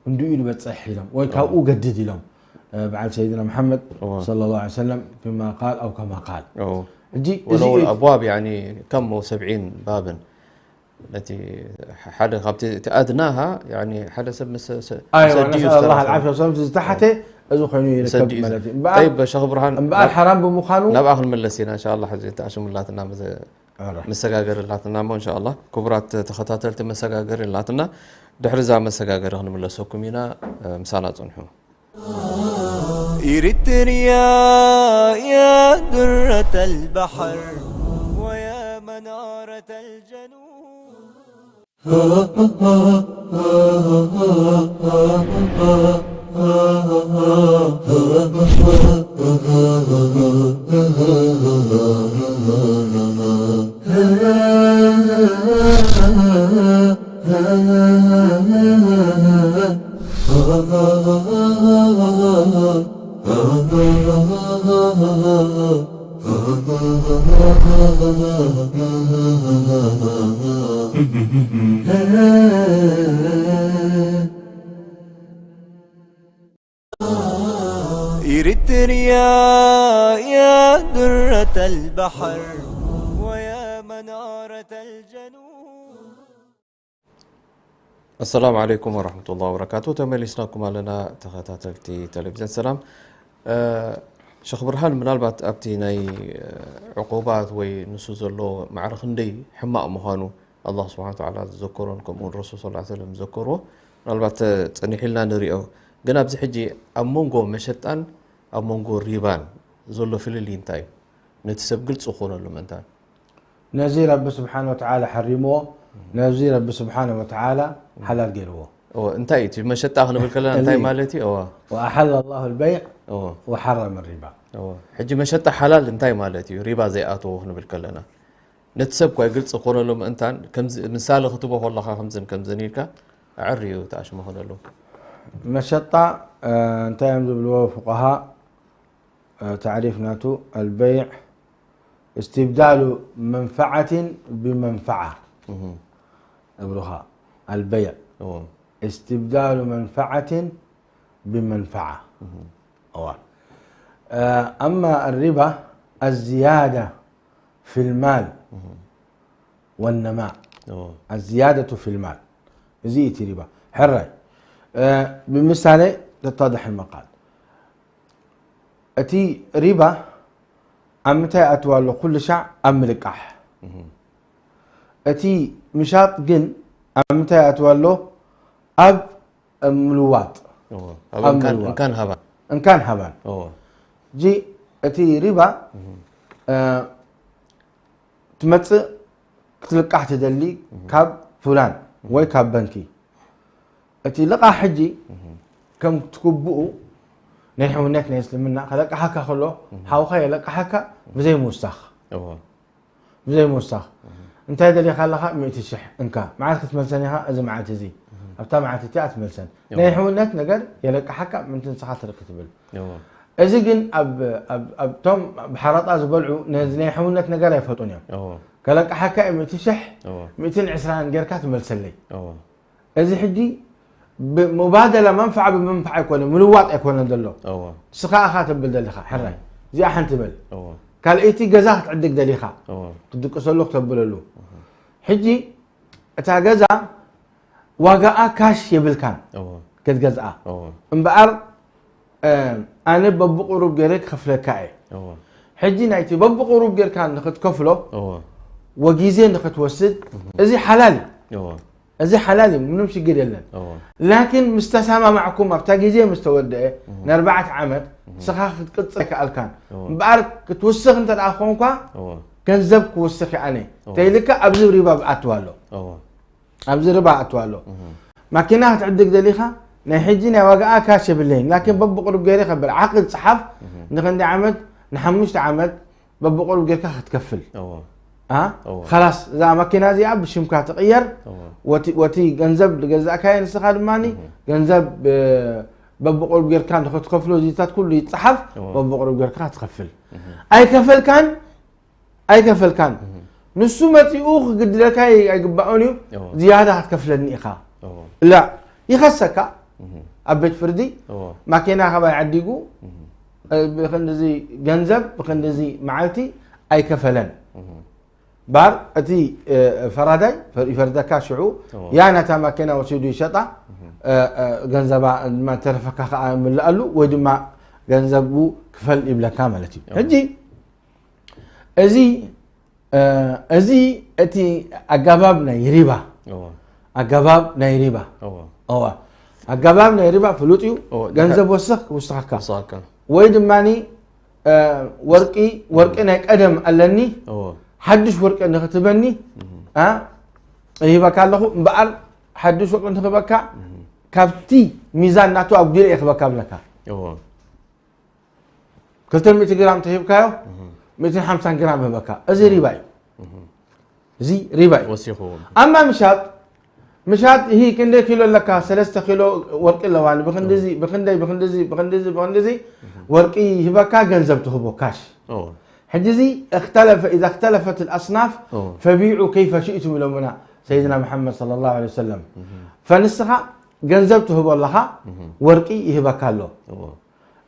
እንዲኡ ኢሉ በፅሕ ኢሎም፣ ወይ ካብኡ ገድድ ኢሎም፣ እ፣ በዓል ሰይድና መሓመድ እዎ። صلى الله عليه وسلم فيما قال أو كما قال. እዎ። ሕጂ እዚ ወለው እዩ። ኣብዋብ ያኒ ከም ሰብዒን ባብን ነቲ ሓደ ካብቲ እቲ ኣድናሃ ያኒ ሓደ ሰብ ምስ ሰ-፣ ኣይዋ፣ ምስ ኣዲኡ ነስኣል ኣላህ ዝተረፈ። ኣልዓፍያ ወሰላም፣ እቲ ዝተሓተ እዚ ኮይኑ ይርከብ ሰዲኡ ማለት እዩ። ጠይብ፣ ሸኽ ብርሃን፣ እምበኣር ናብ-፣ ሓራም ብምዃኑ ናብኣ ክንመለስ ኢና፣ እንሻ ኣላህ። ሕዚ ተኣሽሙላትና፣ መዘ-፣ ኧረ። መሰጋገሪ ኣላትና እሞ፣ እንሻ ኣላህ። ክቡራት ተኸታተልቲ፣ መሰጋገሪ ኣላትና። ድሕሪ እዛ መሰጋገሪ ክንምለሰኩም ኢና፣ ምሳና ጽንሑ። إريتريا يا درة البحر ويا منارة الجنوب. إريتريا يا درة البحر ويا منارة الجنوب. ኣሰላሙ ዓለይኩም ወረሕመቱላሂ ወበረካቱ። ተመሊስናኩም ኣለና ተኸታተልቲ ቴሌቪዝን ሰላም። እ፣ ሸኽ ብርሃን፣ ምናልባት ኣብቲ ናይ፣ እ፣ ዕቁባት ወይ ንሱ ዘሎ ማዕረ ክንደይ ሕማቕ ምዃኑ ኣላህ ስብሓነ ወተዓላ ዝዘከሮን ከምኡ እውን ረሱል ሰለላሁ ዐለይሂ ወሰለም ዝዘከርዎ ምናልባት፣ እ፣ ጸኒሑ ኢልና ንሪኦ። ግን ኣብዚ ሕጂ ኣብ መንጎ መሸጣን ኣብ መንጎ ሪባን ዘሎ ፍልልይ እንታይ እዩ? ነቲ ሰብ ግልጺ ክኾነሉ ምእንታን። ነዚ ረቢ ስብሓን ወተዓላ ሓሪምዎ፣ ነዚ ረቢ ስብሓን ወተዓላ ሓላል ገይርዎ። እወ፣ እንታይ እዩ እቲ መሸጣ ክንብል ከለና እንታይ እዚ ማለት እዩ? እወ፣ وأحل الله البيع እወ፣ وحرم الربا. እወ። ሕጂ መሸጣ ሓላል እንታይ ማለት እዩ? ሪባ ዘይኣተዎ ክንብል ከለና ነቲ ሰብ እኳ ግልፂ ክኾነሉ ምእንታን ከምዚ ምሳሌ ክትቦ ከለኻ ከምዝን ከምዝን ኢልካ ኣዕርዩ ተኣሽሞ ክኾነሉ። መሸጣ እ፣ እንታይ እዮም ዝብልዎ ፉቃሃ፣ እ፣ ታዕሪፍ ናቱ البيع استبدال منفعة بمنفعة. እህ። እብሉኻ፣ البيع استبدال منفعة بمنفعة. እዋ። أما الربا الزيادة في المال والنماء. الزيادة في المال. እዚ እቲ ሪባ። ሕራይ። ብምሳሌ ተታድሕ መቃል። እቲ ሪባ ኣብ ምንታይ ኣትዋ ኣሎ? ኩሉ ሻዕ ኣብ ምልቃሕ። እቲ ምሻጥ ግን ኣብ ምንታይ ኣትዋ ኣሎ? ኣብ ምልዋጥ። እዎ። ኣብ ኣብ እንካን፣ ምልዋጥ። እንካን ሃባን። እንካን ሃባን። እዎ። ጂ እቲ ሪባ፣ እህ። እ፣ ትመጽእ ክትልቃሕ ትደሊ እህ። ካብ ፉላን እህ። ወይ ካብ በንኪ። እቲ ልቓሕ ሕጂ እህ። ከም ትግብኡ ናይ ሕውነት ናይ እስልምና ከለቃሓካ ከሎ እህ። ሓውኻ የለቃሓካ ብዘይ ምውሳኽ። እዎ። ብዘይ ምውሳኽ። እህ። እንታይ ደሊኻ ኣለኻ? ሚእቲ ሽሕ እንካ። መዓት ክትመልሰን ኢኻ? እዚ መዓልቲ እዚ። እህ። ኣብታ መዓልቲ እቲኣ ትመልሰን። እዎ። ናይ ሕውነት ነገር የለቃሓካ ምእንቲ ንስኻ ትርኢ ክትብል። እዎ። እዚ ግን ኣብ፣ ኣብ፣ ኣብቶም ብሓረጣ ዝበልዑ ነዚ ናይ ሕውነት ነገር ኣይፈጡን እዮም። እዎ። ከለቃሓካ እዩ ሚእቲ ሽሕ፣ እዎ። ሚእትን ዕስራን ጌርካ ትመልሰለይ። እዎ። እዚ ሕጂ ብሙባደላ መንፍዓ ብመንፍዓ ኣይኮነ፣ ምልዋጥ ኣይኮነ ዘሎ። እዎ። ንስኻ ኢኻ ተብል ደሊኻ፣ ሕራይ። እዚኣ ሓንቲ በል። እዎ። ካልኣይቲ ገዛ ክትዕድግ ደሊኻ፣ እዎ። ክትድቅሰሉ ክተብለሉ። እህ። ሕጂ እታ ገዛ ዋጋኣ ካሽ የብልካን እዎ። ክትገዝኣ። እዎ። እምበኣር፣ እ፣ ኣነ በብቁሩብ ገይረ ክኸፍለካ እየ። እዎ። ሕጂ ናይቲ በብቁሩብ ጌርካ ንኽትከፍሎ እዎ። ወጊዜ ንኽትወስድ፣ እህ። እዚ ሓላል እዩ። እዎ። እዚ ሓላል እዩ፣ ምንም ሽግር የለን። እዎ። ላኪን ምስ ተሰማማዕኩም፣ ኣብታ ግዜ ምስ ተወደአ፣ እህ። ንኣርባዕተ ዓመት፣ እህ። ንስኻ ክትቅጽል ኣይከኣልካን። እዎ። እምበኣር ክትውስኽ እንተ ደኣ ኮንኳ፣ እዎ። ገንዘብ ክውስኽ እየ ኣነ። እዎ። ተይልካ ኣብዚ ሪባ ብኣትዋ ኣሎ። እዎ። ኣብዚ ሪባ ኣትዋ ኣሎ። እህ። ማኪና ክትዕድግ ደሊኻ፣ ናይ ሕጂ ናይ ዋጋኣ ካሽ የብለይን፣ ላኪን በብቁሩብ ገይረ ከብል፣ ዓቕድ ጽሓፍ፣ እህ። ንኽንደይ ዓመት፣ ንሓሙሽተ ዓመት፣ በብቁሩብ ጌርካ ክትከፍል። እዎ። ኣ? እዎ። ኸላስ፣ እዛ ማኪና እዚኣ ብሽምካ ትቕየር። እዎ። ወቲ፣ ወቲ ገንዘብ ዝገዛእካዮ ንስኻ ድማ እህ። ገንዘብ፣ እ፣ በብቁሩብ ጌርካ ንኽትከፍሎ እዚታት ኩሉ ይጸሓፍ፣ እዎ። በብቁሩብ ጌርካ ትኸፍል። እህ። ኣይከፈልካን፣ ኣይከፈልካን። እህ። ንሱ መጺኡ ክግድለካ ኣይ-፣ ኣይግባኦን እዩ። እዎ። ዝያዳ ክትከፍለኒ ኢኻ። እዎ። ላ፣ ይኸሰካ እህ። ኣብ ቤት ፍርዲ እዎ። ማኪና ካባይ ዓዲጉ፣ እህ። እ፣ ብኽንድዚ ገንዘብ፣ ብኽንድዚ መዓልቲ ኣይከፈለን። እህ። ባር እቲ፣ እ፣ ፈራዳይ ፈር-፣ ይፈርደካ ሽዑ፣ እዎ። ያ ናታ ማኪና ወሲዱ ይሸጣ፣ እህ። እ፣ እ፣ ገንዘባ ድማ ተረፈካ ከኣ ይምልኣሉ ወይ ድማ ገንዘቡ ክፈል ይብለካ ማለት እዩ። እዎ። ሕጂ እዚ፣ እ፣ እዚ እቲ ኣገባብ ናይ ሪባ፣ እዎ። ኣገባብ ናይ ሪባ። እዎ። እዋ። ኣገባብ ናይ ሪባ ፍሉጥ እዩ። እዎ። ገንዘብ ወስኽ፣ ውስኻካ። ውስኻካ። ወይ ድማኒ፣ እ፣ ወርቂ፣ ወርቂ ናይ ቀደም ኣለኒ፣ እዎ። ሓድሽ ወርቂ ንኽትበኒ፣ እህ። ኣ፣ ይህበካ ኣለኹ። እምበኣር ሓድሽ ወርቂ ንኽህበካ፣ እህ። ካብቲ ሚዛን ናቱ ኣጉዲለ እየ ክህበካ ብለካ። እዎ። ክልተ ሚእቲ ግራም ተሂብካዮ፣ እህ። ሚእትን ሓምሳን ግራም ይህበካ። እዚ ሪባ እዩ። እህ። እዚ ሪባ እዩ። ወሲኹ። ኣማ ምሻጥ፣ ምሻጥ፣ ይሂ ክንደይ ኪሎ ኣለካ? ሰለስተ ኪሎ ወርቂ ኣለዋኒ። ብኽንድዚ፣ እህ። ብኽንደይ፣ ብኽንድዚ፣ ብኽንድዚ፣ ብኽንድዚ እህ። ወርቂ ይህበካ፣ ገንዘብ ትህቦ፣ ካሽ። እዎ። ሕጂ እዚ እኽተለፈ፣ ኢዛ እኽተለፈት ኣልኣስናፍ እዎ። ፈቢዑ ከይፈ ሽእቱም ኢሎምና ሰይድና መሓመድ ሰለላሁ ዐለይሂ ወሰለም። እህ። ፈንስኻ ገንዘብ ትህቦ ኣለኻ፣ እህ። ወርቂ ይህበካ ኣሎ። እዎ።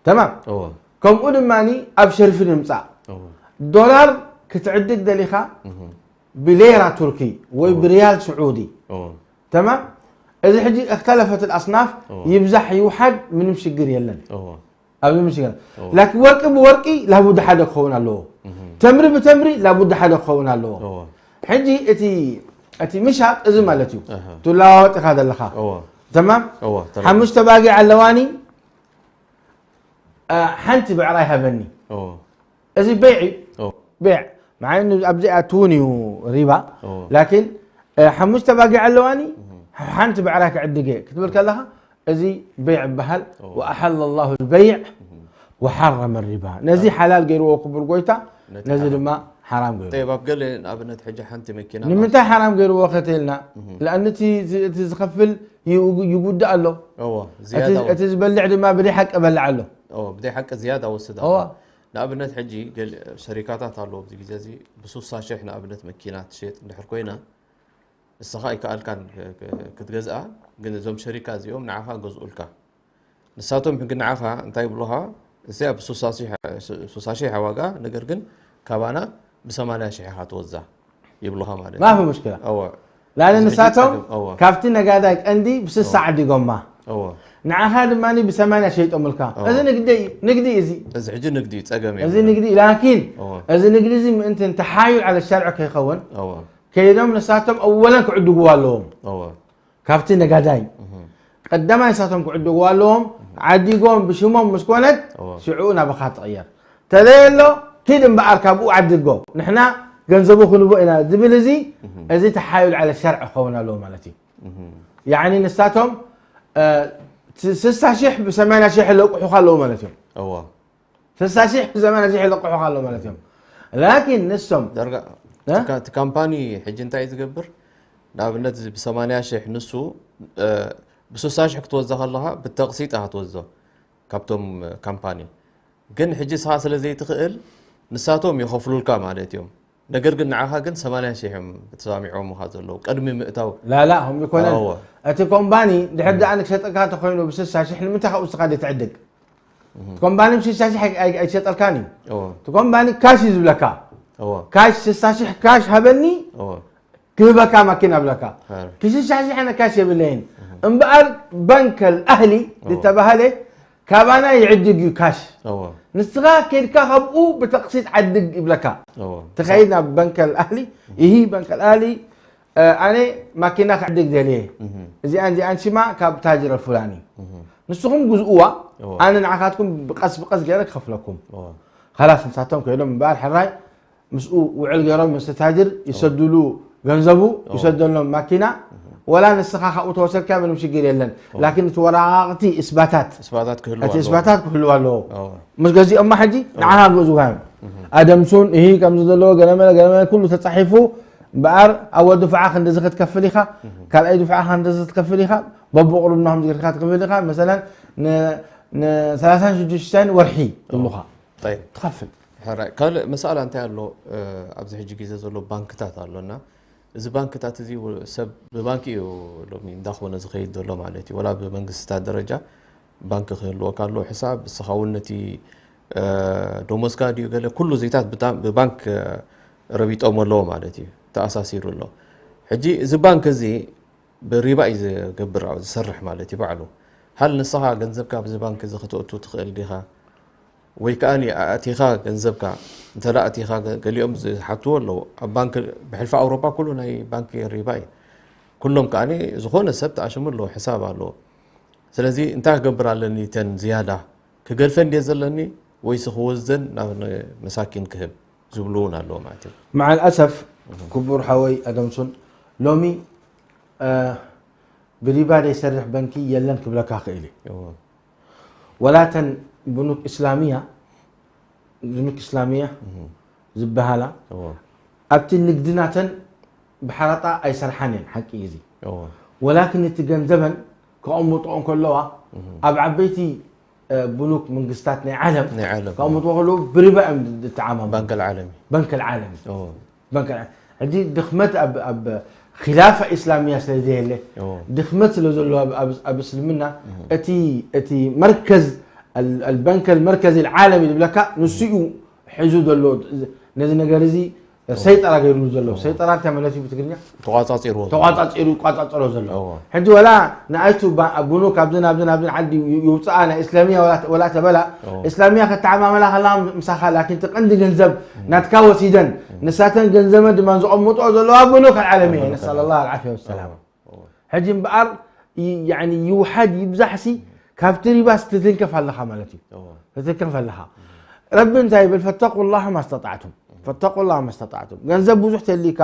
ተማም። እዎ። ከምኡ ድማኒ ኣብ ሸርፊ ንምጻእ። እዎ። ዶላር ክትዕድግ ደሊኻ እህ። ብሌራ ቱርኪ ወይ እዎ። ብሪያል ስዑዲ። እዎ። ተማም። እዚ ሕጂ እኽተለፈት ኣልኣስናፍ እዎ። ይብዛሕ ይውሓድ ምንም ሽግር የለን። እዎ። ኣብዚ ምሽግር። እዎ። ላኪን ወርቂ ብወርቂ ላቡድ ሓደ ክኸውን ኣለዎ። እህ። ተምሪ ብተምሪ ላቡድ ሓደ ክኸውን ኣለዎ። እዎ። ሕጂ እቲ፣ እቲ ምሻጥ እዚ ማለት እዩ። እህ። ትለዋወጥ ኢኻ ዘለኻ። እዎ። ተማም? እዎ፣ ተማም። ሓሙሽተ ባጊዕ ኣለዋኒ፣ እ፣ ሓንቲ ብዕራይ ሃበኒ። እዎ። እዚ በይዕ እዩ። እዎ። በይዕ። መዓ ኣብዚ ኣትውን እዩ ሪባ። እዎ። ላኪን፣ እ፣ ሓሙሽተ ባጊዕ ኣለዋኒ፣ እህ። ሓንቲ ብዕራይ ክዕድግ እየ ክትብል ከለኻ፣ እዚ በይዕ ይበሃል። እዎ። وأحل الله البيع እህ። وحرم الربا። ነዚ እህ። ሓላል ገይርዎ ክቡር ጎይታ፣ ነቲ ነዚ ሓራም። ድማ ሓራም ገይሩ። ጠይብ፣ ኣብ ገለ ንኣብነት ሕጂ ሓንቲ መኪና ንምንታይ ሓራም ገይርዎ ከተልና? እህ። ለኣን እቲ ዝ-፣ እቲ ዝኸፍል ይጉ-፣ ይጉዳእ ኣሎ። እዎ፣ እቲ፣ ዝያዳ እውን። እቲ ዝበልዕ ድማ ብደይ ሓቂ በልዕ ኣሎ። እዎ፣ ብደይ ሓቂ ዝያዳ ወስድ ኣሎ። እዎ። ንኣብነት ሕጂ ገለ ሸሪካታት ኣለዎ ኣብዚ ግዜ እዚ ብሱሳ ሽሕ ንኣብነት መኪና ትሸጥ እንድሕር ኮይና፣ ንስኻ ኣይከኣልካን ክትገዝኣ፣ ግን እዞም ሸሪካ እዚኦም ንዓኻ ገዝኡልካ። ንሳቶም ሕጊ ንዓኻ እንታይ ይብሉኻ? እዚኣ ብ60 ሺሕ ዋጋ፣ ነገር ግን ካባና ብ80 ሺሕ ኢኻ ትወዛ ይብሉኻ ማለት እዩ። ማፊ ሙሽክላ። እወ። ላለ እዚ ንሳቶም ሕጂ ጸገም፣ እወ። ካብቲ ነጋዳይ ቀንዲ ብስሳ ዓዲጎማ። እወ። ንዓኻ ድማ ብ80 ሸይጦምልካ። እወ። እዚ ንግዲ እዩ፣ ንግዲ እዩ እዚ። እዚ ሕጂ ንግዲ እዩ፣ ጸገም እዩ። እዚ ንግዲ እዩ። ላኪን እወ። እዚ ንግዲ እዚ ምእንቲ ተሓዩል ዓለ ሸርዕ ከይኸውን እወ። ከይዶም ንሳቶም ኣወለን ክዕድግዎ ኣለዎም። እወ። ካብቲ ነጋዳይ ቀዳማይ ንሳቶም ክዕድግዎ ኣለዎም። ዓዲጎም ብሽሞም ምስ ኮነት እወ። ሽዑ ናባኻ ትቕየር። ተለየሎ ኪድ እምበኣር ካብኡ ዓድጎ፣ ንሕና ገንዘቡ ክንቦ ኢና ዝብል እዚ፣ እዚ ተሓዩል ዓለ ሸርዕ ክኸውን ኣለዎ ማለት እዩ። ያዕኒ ንሳቶም እ፣ ስሳ ሺሕ ብ80 ሺሕ ለቁሑኻ ኣለዎ ማለት እዮም። እወ። ስሳ ሺሕ ብ80 ሺሕ ለቁሑኻ ኣለዎ ማለት እዮም። ላኪን ንሶም ዳርጋ እ? እቲ ካ- እቲ ካምፓኒ ሕጂ እንታይ እዩ ዝገብር? ንኣብነት እዚ ብ80 ሺሕ ንሱ እ፣ ብ60 ሺሕ ክትወዛ ከለኻ ብተቕሲጥ ኢኻ ትወዞ ካብቶም እ፣ ካምፓኒ። ግን ሕጂ ስኻ ስለ ዘይትኽእል ንሳቶም ይኸፍሉልካ ማለት እዮም። ነገር ግን ንዓኻ ግን 80 ሺሕ እዮም ተሰማሚዖምኻ ዘለዉ ቅድሚ ምእታው። ላላ ከም ይኮነን እወ። እቲ ኮምባኒ ድሕር ደኣ ንክሸጠካ ተኮይኑ ብ60 ሺሕ ንምንታይ ካብኡ ስኻ ደይ ትዕድግ? እቲ ኮምባኒ ብ60 ሺሕ ኣይ- ኣይ- ኣይሸጠልካን እዩ። እወ። እቲ ኮምባኒ ካሽ እዩ ዝብለካ። እወ። ካሽ 60 ሺሕ ካሽ ሃበኒ እወ። ክህበካ ማኪና ብለካ። ሃር። ክ60 ሺሕ ኣነ ካሽ የብለይን። እምበኣር በንከል ኣህሊ ዝተባህለ ካባና ይዕድግ እዩ ካሽ። እወ። ንስኻ ከድካ ካብኡ ብተቕሲጥ ዓድግ ይብለካ። እወ። ትኸይድ ናብ በንከል ኣህሊ ይሂ በንከል ኣህሊ እ፣ ኣነ ማኪና ክዕድግ ደልየ። እዚኣን እዚኣን ሽማ ካብ ታጅር ኣልፉላኒ። ንስኹም ግዝእዋ፣ እወ። ኣነ ንዓኻትኩም ብቀስ ብቀስ ገይረ ክኸፍለኩም። እወ። ኻላስ ንሳቶም ከይዶም እምበኣር ሕራይ ምስኡ ውዕል ገይሮም ምስ ታጅር ይሰድሉ ገንዘቡ ይሰደሎም ማኪና። ወላ ንስኻ ካብኡ ተወሰድካ ምንም ሽግር የለን። ላኪን እቲ ወረቃቅቲ እስባታት እስባታት ክህሉ እቲ ኣለዎ። እስባታት ክህልው ኣለዎ። እወ። ምስ ገዚኦማ ሕጂ ንዓኻ ግእዝዋ እዮም። ኣደምሱን እሂ ከምዚ ዘለዎ ገለመለ ገለመለ ኩሉ ተጻሒፉ እምበኣር ኣብ ወዲ ፍዓ ክንድዚ ክትከፍል ኢኻ፣ ካልኣይ ድፍዓ ክንድዚ ክትከፍል ኢኻ፣ በብቁርብና ከምዚ ጌርካ ትከፍል ኢኻ። መሰለን ን- ን36 ወርሒ ይብሉኻ ጠይብ። ትኸፍል። ሕራይ ካልእ መሳእላ እንታይ ኣሎ? እ፣ ኣብዚ ሕጂ ግዜ ዘሎ ባንክታት ኣሎና። እዚ ባንክታት እዚ ው- ሰብ ብባንኪ እዩ ሎሚ እንዳኾነ ዝኸይድ ዘሎ ማለት እዩ። ወላ ብመንግስታት ደረጃ ባንክ ክህልወካ ኣሎ ሕሳብ፣ ንስኻ እውን ነቲ እ፣ ደሞዝካ ድዩ ገለ ኩሉ ዜታት ብታ- ብባንክ እ፣ ረቢጦም ኣለዎ ማለት እዩ። ተኣሳሲሩ ኣሎ። ሕጂ እዚ ባንክ እዚ ብሪባ እዩ ዝገብር ዝሰርሕ ማለት እዩ ባዕሉ። ሃል ንስኻ ገንዘብካ ብዚ ባንክ እዚ ከተእቱ ትኽእል ዲኻ? ወይ ከዓ ኣእቲኻ ገንዘብካ እንተላ ኣእቲኻ ገ- ገሊኦም ዝሓትዎ ኣለዉ። ኣብ ባንክ ብሕልፊ ኣውሮፓ ኩሉ ናይ ባንክ ሪባ እዩ። ኩሎም ከዓ ዝኾነ ሰብ ተኣሽሙ ኣለዎ ሕሳብ ኣለዎ። ስለዚ እንታይ ክገብር ኣለኒ ተን ዝያዳ ክገድፈን ድየ ዘለኒ ወይስ ክወስደን ናብ ን- መሳኪን ክህብ ዝብሉ እውን ኣለዎ ማለት እዩ። መዓል ኣሰፍ ክቡር ሓወይ ኣደምሱን ሎሚ እ፣ ብሪባ ዘይሰርሕ በንኪ የለን ክብለካ ክእል እዩ። እዎ። ወላተን ብኑክ እስላሚያ ብኑክ እስላሚያ ዝበሃላ እዎ። ኣብቲ ንግዲ ናተን ብሓራጣ ኣይሰርሓን እየን ሓቂ እዩ እዚ። እዎ። ወላክን እቲ ገንዘበን ከቐምጦ እንከለዋ ኣብ ዓበይቲ እ፣ ብኑክ መንግስታት ናይ ዓለም ናይ ዓለም። ከቐምጦ ከለዉ ብሪባ እዮም ዝተዓማሙ። ባንክ العالمي። ባንክ العالمي እዎ። ባንክ العالمي ሕጂ ድኽመት ኣብ ኣብ ኺላፋ ኢስላሚያ ስለ ዘየለ እዎ። ድኽመት ስለ ዘለዎ ኣብ- ኣብ- ኣብ እስልምና እቲ እቲ መርከዝ ال- البنك المركزي العالمي ዝብለካ ንሱ እዩ ሒዙ ዘሎ ነዚ ነገር እዚ ሰይጠራ ገይሩ ዘሎ ሰይጠራ እንታይ ማለት እዩ ብትግርኛ ተቋጻጺርዎ ዘሎ። ተቋጻጺሩ ይቋጻጸሮ ዘሎ እዎ። ሕጂ ወላ ንኣይቱ ባ- ብኑክ ኣብዝን ኣብዝን ኣብዝን ዓዲ ዩ- ይውፅኣ ናይ እስላሚያ ወላ- ወላ ተበላ እዎ። እስላሚያ ከተዓማመላ ከላ ምሳኻ ላኪን እቲ ቀንዲ ገንዘብ ናትካ ወሲደን ንሳተን ገንዘበን ድማ ዝቐምጦ ዘለዋ ብኑክ ኣልዓለሚ ብኑክ ነስኣል ላ ዓፍያ ወሰላማ እዎ። ሕጂ እምበኣር ይ- ያኒ ይውሓድ ይብዛሕሲ ካብቲ ሪባስ ትትንከፍ ኣለኻ ማለት እዩ እዎ። ትትንከፍ ኣለኻ ረቢ እንታይ ይብል ፈተቁ ላህ ማስተጣዕቱም ፈተቁ ላህ ማስተጣዕቱም ገንዘብ ብዙሕ ተሊካ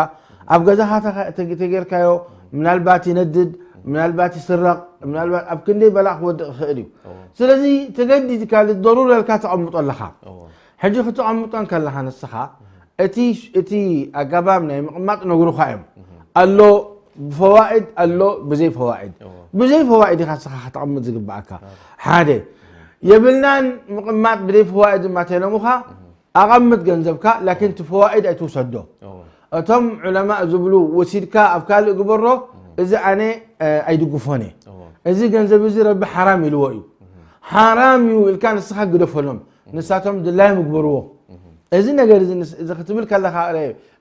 ኣብ ገዛኻ ተኸ- ተግ- ተጌርካዮ ምናልባት ይነድድ ምናልባት ይስረቕ ምናልባት ኣብ ክንደይ በላእ ክወድቕ ይኽእል እዩ ስለዚ ተገዲድካ ልደሩር ኢልካ ተቐምጦ ኣለኻ እዎ። ሕጂ ክተቐምጦ እንከለኻ ንስኻ እቲ እቲ ኣገባብ ናይ ምቕማጥ ነግሩኻ እዮም ኣሎ ብፈዋኢድ ኣሎ ብዘይ ፈዋኢድ እዎ። ብዘይ ፈዋኢድ ኢኻ ንስኻ ከተቐምጥ ዝግብኣካ ሓደ የብልናን ምቕማጥ ብዘይ ፈዋኢድ ድማ ተሎምኻ ኣቐምጥ ገንዘብካ ላኪን እቲ ፈዋኢድ ኣይትውሰዶ እዎ። እቶም ዑለማእ ዝብሉ ወሲድካ ኣብ ካልእ ግበሮ፣ እዚ ኣነ ኣይድግፎን እየ። እዚ ገንዘብ እዚ ረቢ ሓራም ኢልዎ እዩ። ሓራም እዩ ኢልካ ንስኻ ግደፈሎም፣ ንሳቶም ድላዮም ይግበርዎ። እዚ ነገር እዚ ክትብል ከለኻ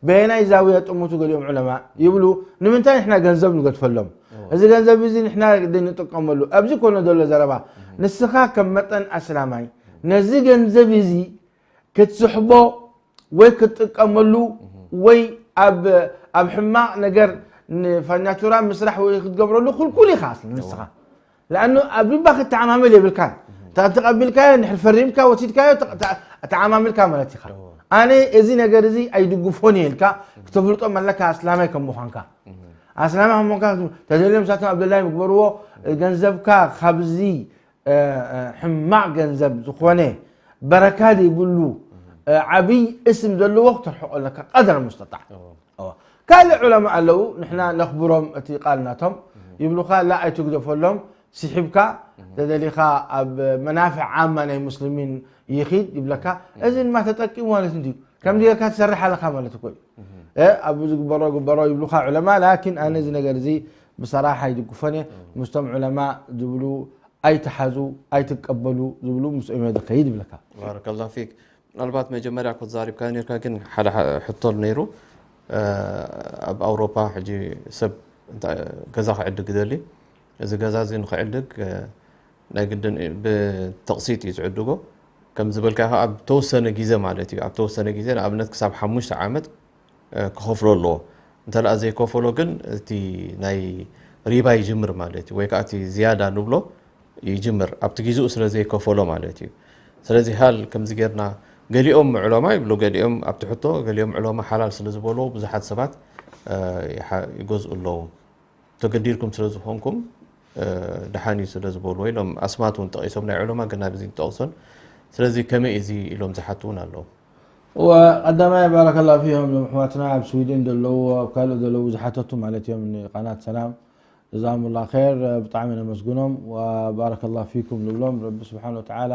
በየናይ ዛውያ ጠምቱ ገሊኦም ዑለማ ይብሉ፣ ንምንታይ ንሕና ገንዘብ ንገድፈሎም? እዚ ገንዘብ እዚ ንሕና ንጥቀመሉ ኣብዚ ኮነ ዘሎ ዘረባ፣ ንስኻ ከም መጠን ኣስላማይ ነዚ ገንዘብ እዚ ክትስሕቦ ወይ ክትጥቀመሉ ወይ ኣብ ኣብ ሕማቕ ነገር ንፋኛቱራ ምስራሕ ወይ ክትገብረሉ ክልኩል ኢኻ ንስኻ። ለኣኑ ኣብ ሪባ ክትተዓማመል የብልካን። እታ ተቐቢልካዮ ንድሕር ፈሪምካ ወሲድካዮ ተዓማሚልካ ማለት ኢኻ። ኣነ እዚ ነገር እዚ ኣይድግፎን እየ ኢልካ ክተፍልጦም ኣለካ ኣስላማይ ከም ምዃንካ። ኣስላማይ ከም ምዃንካ ተደልዮም ንሳቶም ኣብ ደላይ ምግበርዎ ገንዘብካ ካብዚ ሕማቕ ገንዘብ ዝኾነ በረካ ዘይብሉ ዓብይ እስም ዘለዎ ክተርሕቆ ኣለካ ቀደር ሙስተጣዕ። ካልእ ዑለማ ኣለዉ ንሕና ነኽብሮም እቲ ቃል ናቶም ይብሉኻ ላ ኣይትግደፈሎም ስሒብካ ተደሊኻ ኣብ መናፍዕ ዓማ ናይ ሙስሊሚን ይኺድ ይብለካ። እዚ ድማ ተጠቂሙ ማለት እንድዩ ከምዚ ጌርካ ትሰርሕ ኣለኻ ማለት እኮ እዩ። ኣብዚ ግበሮ ግበሮ ይብሉኻ ዑለማ ላኪን ኣነ እዚ ነገር እዚ ብሰራሓ ይድግፎን እየ ምስቶም ዑለማ ዝብሉ ኣይትሓዙ ኣይትቀበሉ ዝብሉ ምስኦም እየ ዝኸይድ ይብለካ። ባረከላሁ ፊክ። ምናልባት መጀመርያ እኮ ተዛሪብካዮ ነርካ ግን ሓደ ሕቶ ነይሩ ኣብ ኣውሮፓ ሕጂ ሰብ ገዛ ክዕድግ ይደሊ እዚ ገዛ እዚ ንክዕድግ ናይ ግድን ብተቕሲጥ እዩ ዝዕድጎ ከም ዝበልካ ኣብ ተወሰነ ግዜ ማለት እዩ ኣብ ተወሰነ ግዜ ንኣብነት ክሳብ ሓሙሽተ ዓመት ክኸፍሎ ኣለዎ እንተ ዘይከፈሎ ግን እቲ ናይ ሪባ ይጅምር ማለት እዩ ወይ ከዓ እቲ ዝያዳ ንብሎ ይጅምር ኣብቲ ግዜኡ ስለ ዘይከፈሎ ማለት እዩ ስለዚ ሃል ከምዚ ጌርና ገሊኦም ዕለማ ይብሉ ገሊኦም ኣብቲ ሕቶ ገሊኦም ዕለማ ሓላል ስለ ዝበልዎ ብዙሓት ሰባት ይገዝኡ ኣለዉ ተገዲድኩም ስለ ዝኾንኩም ደሓን እዩ ስለ ዝበልዎ ኢሎም ኣስማት እውን ጠቒሶም ናይ ዕለማ ግን ኣብዚ ጠቕሶን ስለዚ ከመይ እዚ ኢሎም ዝሓቱ እውን ኣለዉ ቀዳማይ ባረከላ ፊሆም ዞም ኣሕዋትና ኣብ ስዊድን ዘለዉ ኣብ ካልእ ዘለዉ ዝሓተቱ ማለት እዮም ንቃናት ሰላም ጀዛሁሙላ ኸይር ብጣዕሚ ነመስግኖም ወባረከላ ፊኩም ንብሎም ረቢ ስብሓን ወተዓላ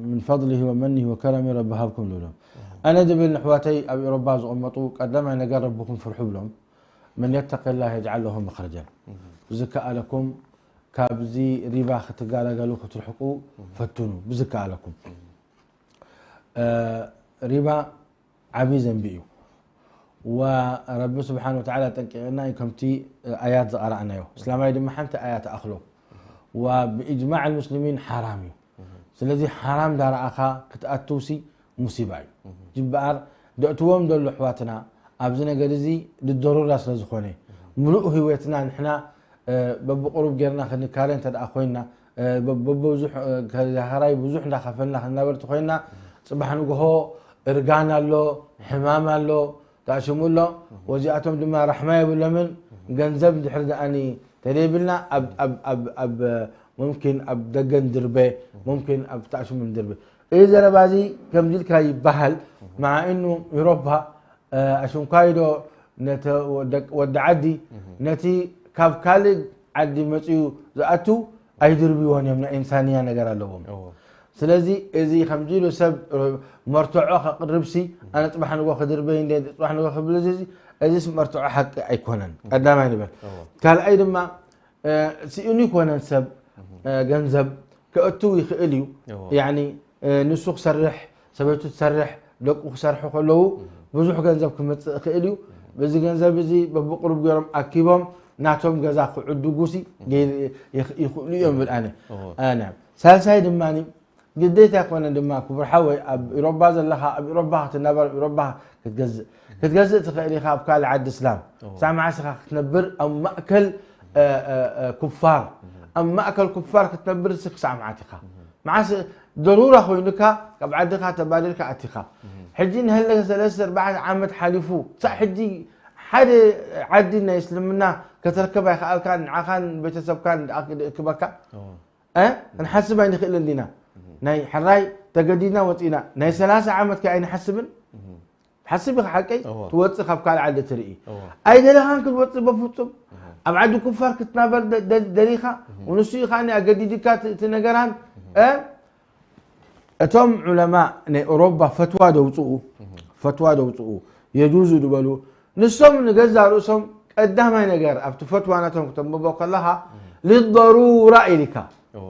ምን ፈضሊሂ ወመኒሂ ወከረሚ ረቢ ሃብኩም ንብሎም ኣነ ዝብል ንሕዋተይ ኣብ ኤሮባ ዝቕመጡ ቀዳማይ ነገር ረብኹም ፍርሑ ብሎም መን የተቂላህ የጅዓል ለሁ መኽረጀን ብዝከኣለኩም ካብዚ ሪባ ክትጋላገሉ ክትርሕቁ ፈትኑ ብዝከኣለኩም ሪባ ዓብዪ ዘንቢ እዩ ወረቢ ስብሓን ወተዓላ ጠንቂቕና እዩ ከምቲ ኣያት ዝቐራእናዮ እስላማይ ድማ ሓንቲ ኣያ ትኣኽሎ ወብእጅማዕ ልሙስሊሚን ሓራም እዩ ስለዚ ሓራም ዳረኣኻ ክትኣትውሲ ሙሲባ እዩ ጅበኣር ደእትዎም ዘሎ ኣሕዋትና ኣብዚ ነገር እዚ ድደሩራ ስለ ዝኾነ ምሉእ ህይወትና ንሕና በብቁሩብ ጌርና ክንካረ እንተ ኮይንና በብዙሕ ከራይ ብዙሕ እንዳኸፈልና ክንናበር እንተ ኮይንና ፅባሕ ንግሆ እርጋን ኣሎ ሕማም ኣሎ ተኣሽሙ ኣሎ ወዚኣቶም ድማ ራሕማ የብሎምን ገንዘብ ድሕር ደኣኒ ተደይብልና ኣብ ሙምኪን ኣብ ደገ ንድርበ ሙምኪን ኣብ ተኣሽሙ ንድርበ እዚ ዘረባ እዚ ከምዚ ኢልካ ይበሃል መዓ እኑ ኢሮፓ ኣሽንኳይዶ ወዲ ዓዲ ነቲ ካብ ካልእ ዓዲ መፅኡ ዝኣቱ ኣይድርብዎን እዮም ናይ ኢንሳንያ ነገር ኣለዎም ስለዚ እዚ ከምዚ ኢሉ ሰብ መርትዖ ከቅርብሲ ኣነ ፅባሕ ንጎ ክድርበይ እንደ ፅባሕ ንጎ ክብል እዚ እዚስ መርትዖ ሓቂ ኣይኮነን ቀዳማይ ንበል ካልኣይ ድማ ስእኑ ይኮነን ሰብ ገንዘብ ከእትው ይኽእል እዩ ንሱ ክሰርሕ ሰበይቱ ትሰርሕ ደቁ ክሰርሑ ከለዉ ብዙሕ ገንዘብ ክመፅእ ይኽእል እዩ በዚ ገንዘብ እዚ በብቅሩብ ገይሮም ኣኪቦም ናቶም ገዛ ክዕድጉሲ ይኽእሉ እዮም ብል ኣነ ሳልሳይ ድማ ግዴታ ኣይኮነን ድማ ክቡር ሓወይ ኣብ ኢሮባ ዘለኻ ኣብ ኢሮባ ክትናበር ኣብ ኢሮባ ክትገዝእ ክትገዝእ ትኽእል ኢኻ ኣብ ካልእ ዓዲ እስላም ሳዕ መዓስ ኢኻ ክትነብር ኣብ ማእከል ኩፋር ኣብ ማእከል ኩፋር ክትነብር ሲ ክሳዕ መዓት ኢኻ መዓስ ደሩራ ኮይኑካ ካብ ዓድኻ ተባሪርካ ኣቲኻ ሕጂ ንሀለ ሰለስተ ኣርባዕተ ዓመት ሓሊፉ ክሳዕ ሕጂ ሓደ ዓዲ ናይ እስልምና ከተርከብ ኣይከኣልካን ንዓኻን ቤተሰብካን ክበካ ክንሓስብ ኣይንኽእልን ዲና ናይ ሕራይ ተገዲድና ወፂና ናይ ሰላሳ ዓመት ከ ኣይንሓስብን ሓስብ ኢኻ ሓቀይ ትወፅእ ካብ ካልእ ዓዲ ትርኢ ኣይደለኻን ክትወፅእ በፍፁም ኣብ ዓዲ ኩፋር ክትናበር ደሊኻ ንሱ እዩ ከዓ ኣገዲድካ እቲ ነገራን እቶም ዑለማ ናይ ኦሮባ ፈትዋ ደውፅኡ ፈትዋ ደውፅኡ የጁዙ ዝበሉ ንሶም ንገዛ ርእሶም ቀዳማይ ነገር ኣብቲ ፈትዋ ናቶም ክተንብቦ ከለኻ ሊضሩራ ኢልካ እዎ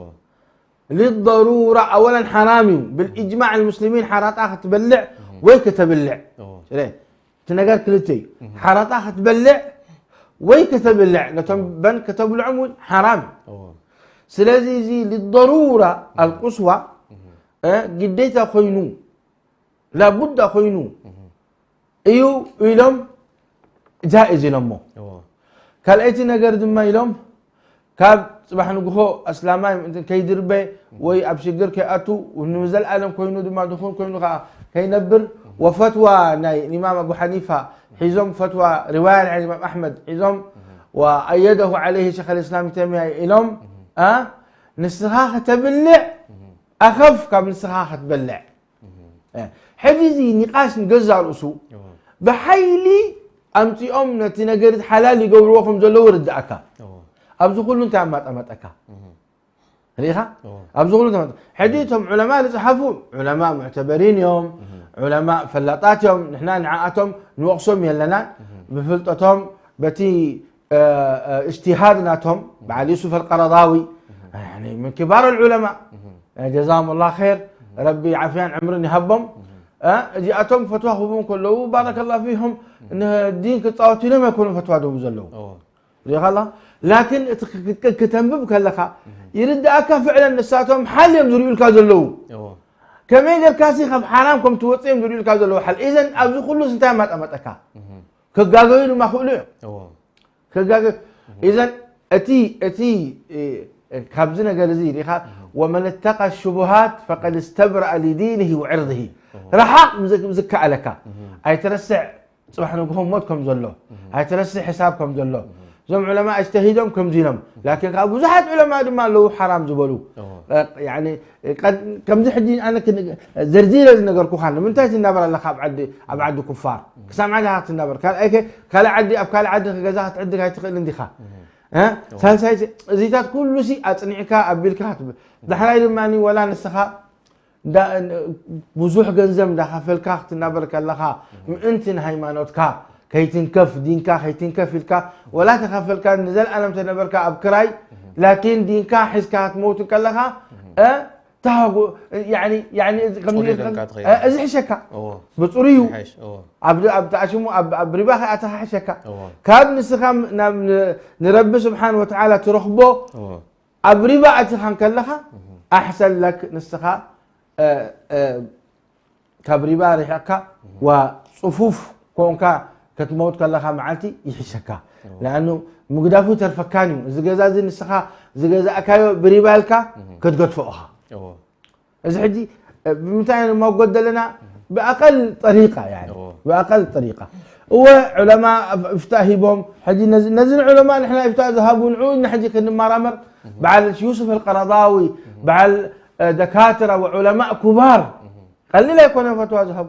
ሊضሩራ ኣወለን ሓራም እዩ ብልእጅማዕ ልሙስሊሚን ሓራጣ ክትበልዕ ወይ ከተብልዕ እዎ ስለ እቲ ነገር ክልተ እዩ ሓራጣ ክትበልዕ ወይ ከተብልዕ ነቶም በን ከተብልዖም እውን ሓራም እዩ እዎ ስለዚ እዚ ሊضሩራ ኣልቁስዋ እ፣ ግዴታ ኮይኑ ላቡዳ ኮይኑ እዩ ኢሎም ጃኢዝ ኢሎሞ እዎ ካልኣይቲ ነገር ድማ ኢሎም ካብ ፅባሕ ንግሆ ኣስላማይ ምእንቲ ከይድርበ ወይ ኣብ ሽግር ከይኣቱ ንዘለኣለም ኮይኑ ድማ ድኹን ኮይኑ ከዓ ከይነብር ወፈትዋ ናይ ኢማም ኣቡ ሓኒፋ ሒዞም ፈትዋ ሪዋያ ናይ ኢማም ኣሕመድ ሒዞም ወኣየደሁ ዓለይህ ሸክ ልእስላም ተሚያ ኢሎም እ፣ ንስኻ ከተብልዕ ኣኸፍ ካብ ንስኻ ክትበልዕ ሕጂ እዚ ኒቃሽ ንገዛ ርእሱ ብሓይሊ ኣምፂኦም ነቲ ነገርት ሓላል ይገብርዎ ከም ዘለዉ ርድኣካ ኣብዚ ኩሉ እንታይ ኣማጠመጠካ ርኢኻ ኣብዚ ኩሉ ተመ ሕጂ እቶም ዑለማ ዝፅሓፉ ዑለማ ሙዕተበሪን እዮም ዑለማ ፈላጣት እዮም ንሕና ንዓኣቶም ንወቕሶም የለናን ብፍልጠቶም በቲ እጅትሃድ ናቶም በዓል ዩሱፍ ኣልቀረዳዊ من كبار العلماء جزاهم الله خير ረቢ ዓፍያን ዕምርን ይሃቦም እዚኣቶም ፈትዋ ክህቡ ከለዉ ባረከላ ፊኩም ንዲን ክፃወቱ ኢሎም ኣይኮኑም ፈትዋ ደቡ ዘለዉ ሪኻ ኣላ ላኪን እቲ ክተንብብ ከለኻ ይርድኣካ ፍዕለን ንሳቶም ሓል እዮም ዝርእዩልካ ዘለዉ ከመይ ጌርካ ሲ ካብ ሓራም ከም ትወፅእ እዮም ዝርእዩልካ ዘለዉ ሓል ኢዘን ኣብዚ ኩሉ እንታይ ማጠመጠካ ክጋገዩ ድማ ክእሉ እዮም ከጋገ ኢዘን እቲ እቲ ካብዚ ነገር እዚ ሪኻ ومن اتقى الشبهات فقد استبرأ لدينه وعرضه ረሓቕ ዝከኣለካ ኣይትረስዕ ፅባሕ ንግሆ ሞት ከም ዘሎ ኣይትረስዕ ሕሳብ ከም ዘሎ እዞም ዑለማ እጅተሂዶም ከምዚ ኢሎም ላኪን ከዓ ብዙሓት ዑለማ ድማ ኣለዉ ሓራም ዝበሉ ከምዚ ሕጂ ኣነ ዘርዚረ ዝነገርኩኻ ንምንታይ ትናበር ኣለካ ኣብ ዓዲ ኩፋር ክሳብ ዓዲ ክትናበር ካልእ ዓዲ ኣብ ካልእ ዓዲ ገዛ ክትዕድግ ኣይትኽእል እንዲኻ ሳልሳይ እዚታት ኩሉ ሲ ኣፅኒዕካ ኣቢልካ ክትብል ዳሕራይ ድማ ወላ ንስኻ ብዙሕ ገንዘብ እንዳኸፈልካ ክትናበር ከለኻ ምእንቲ ንሃይማኖትካ ከይትንከፍ ዲንካ ከይትንከፍ ኢልካ ወላ ተኸፈልካ ንዘልኣለም ተነበርካ ኣብ ክራይ ላኪን ዲንካ ሒዝካ ክትመውት ከለኻ ታሃጉ እዚ ሕሸካ ብፅሩዩ ኣብ ተኣሽሙ ኣብ ሪባ ከይኣተኻ ሕሸካ ካብ ንስኻ ንረቢ ስብሓን ወተዓላ ትረኽቦ ኣብ ሪባ ኣቲኻ ከለኻ ኣሕሰን ለክ ንስኻ ካብ ሪባ ሪሕቕካ ዋ ፅፉፍ ኮንካ ክትመውት ከለኻ መዓልቲ ይሕሸካ ለኣኑ ምግዳፉ ይተርፈካን እዩ እዚ ገዛ እዚ ንስኻ ዝገዛእካዮ ብሪባ ኢልካ ክትገድፎ ኢኻ እዚ ሕጂ ብምንታይ ንማጎድ ዘለና ብኣቀል ጠሪቃ ብኣቀል ጠሪቃ እወ ዑለማ እፍታ ሂቦም ሕጂ ነዚ ንዑለማ ንሕና እፍታ ዝሃቡ ንዑ እና ሕጂ ክንመራመር በዓል ዩሱፍ ኣልቀረዳዊ በዓል ደካትራ ወዑለማ ኩባር ቀሊል ኣይኮነ ፈትዋ ዝሃቡ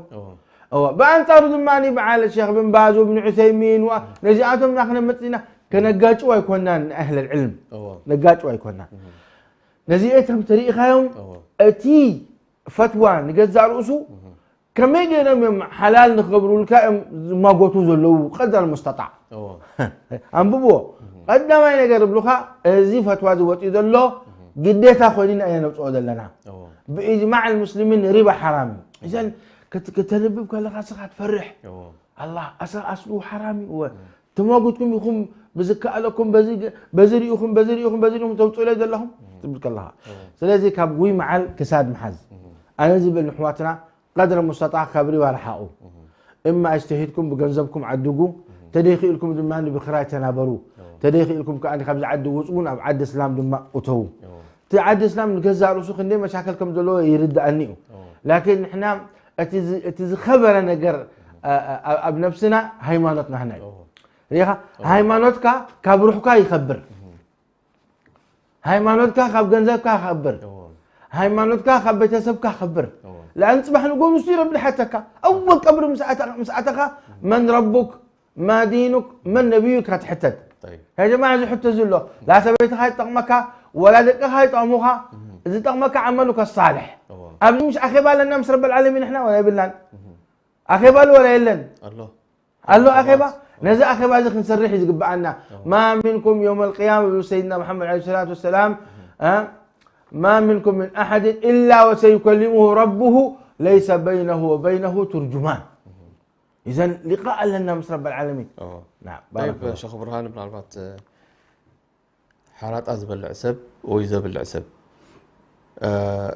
እወ ብኣንጻሩ ድማ በዓል ሸክ ብን ባዝ ወብን ዑሰይሚን ነዚኣቶም ና ክነመፅና ከነጋጭው ኣይኮናን ንኣህል ዕልም ነጋጭው ኣይኮናን ነዚኤቶም ተሪኢኻዮም እቲ ፈትዋ ንገዛእ ርእሱ ከመይ ገይሮም እዮም ሓላል ንክገብሩልካ እዮም ዝማጎቱ ዘለዉ ቀደር ሙስተጣዕ ኣንብብዎ ቀዳማይ ነገር ብሉካ እዚ ፈትዋ ዝወፅኡ ዘሎ ግዴታ ኮይኑና ኢና ነብፅኦ ዘለና ብእጅማዕ ልሙስሊሚን ሪባ ሓራም እዩ እዘን ክተንብብ ከለካ ስኻ ትፈርሕ ኣላ ኣስሉ ሓራም እዩ እወ ተማጉትኩም ኢኹም ብዝከኣለኩም በዚ ርኢኹም በዚ ርኢኹም በዚ ርኢኹም ተውፅኡለይ ዘለኹም ትብል ከለኻ ስለዚ ካብ ጉይ መዓል ክሳድ ምሓዝ ኣነ ዝብል ንሕዋትና ቀድረ ሙስተጣዕ ካብ ሪባ ረሓቑ እማ እጅተሂድኩም ብገንዘብኩም ዓድጉ ተደይክእልኩም ድማ ብክራይ ተናበሩ ተደይክእልኩም ከዓ ካብዚ ዓዲ ውፅውን ኣብ ዓዲ እስላም ድማ እተዉ እቲ ዓዲ እስላም ንገዛእ ርእሱ ክንደይ መሻክል ከም ዘለዎ ይርድኣኒ እዩ ላኪን ንሕና እቲ ዝኸበረ ነገር ኣብ ነብስና ሃይማኖት ናህና እዩ ሪኻ ሃይማኖትካ ካብ ሩሕካ ይኸብር ሃይማኖትካ ካብ ገንዘብካ ይኸብር ሃይማኖትካ ካብ ቤተሰብካ ይኸብር ለኣን ፅባሕ ንጎ ንሱ ረቢ ድሓተካ ኣወል ቀብሪ ምስ ኣተኻ መን ረቡክ ما دينك من نبيك هتحتت طيب يا جماعة زي حتى زلو لا سبيت خاي تقمك ولا دقة خاي تقموها إذا تقمك عملك الصالح أبدي مش أخي بالنا مس رب العالمين إحنا ولا يبلان أخي بال ولا يلن الله ኣሎ ኣኼባ። ነዚ ኣኼባ እዚ ክንሰርሕ እዩ ዝግብኣና። ማ ሚንኩም የውመል ቅያማ ብሉ ሰይድና መሓመድ ዓለይሂ ሰላቱ ወሰላም፣ እ፣ ማ ሚንኩም ምን ኣሓድን ኢላ ወሰዩከሊሙሁ ረቡሁ ለይሰ በይነሁ ወበይነሁ ቱርጁማን። ኢዘን ሊቃእ ኣለና ምስ ረብ ልዓለሚን። اه ናም طيب ባረከላሁ። شيخ برهان ምናልባት ሓራጣ ዝበልዕ ሰብ ወይ ዘብልዕ ሰብ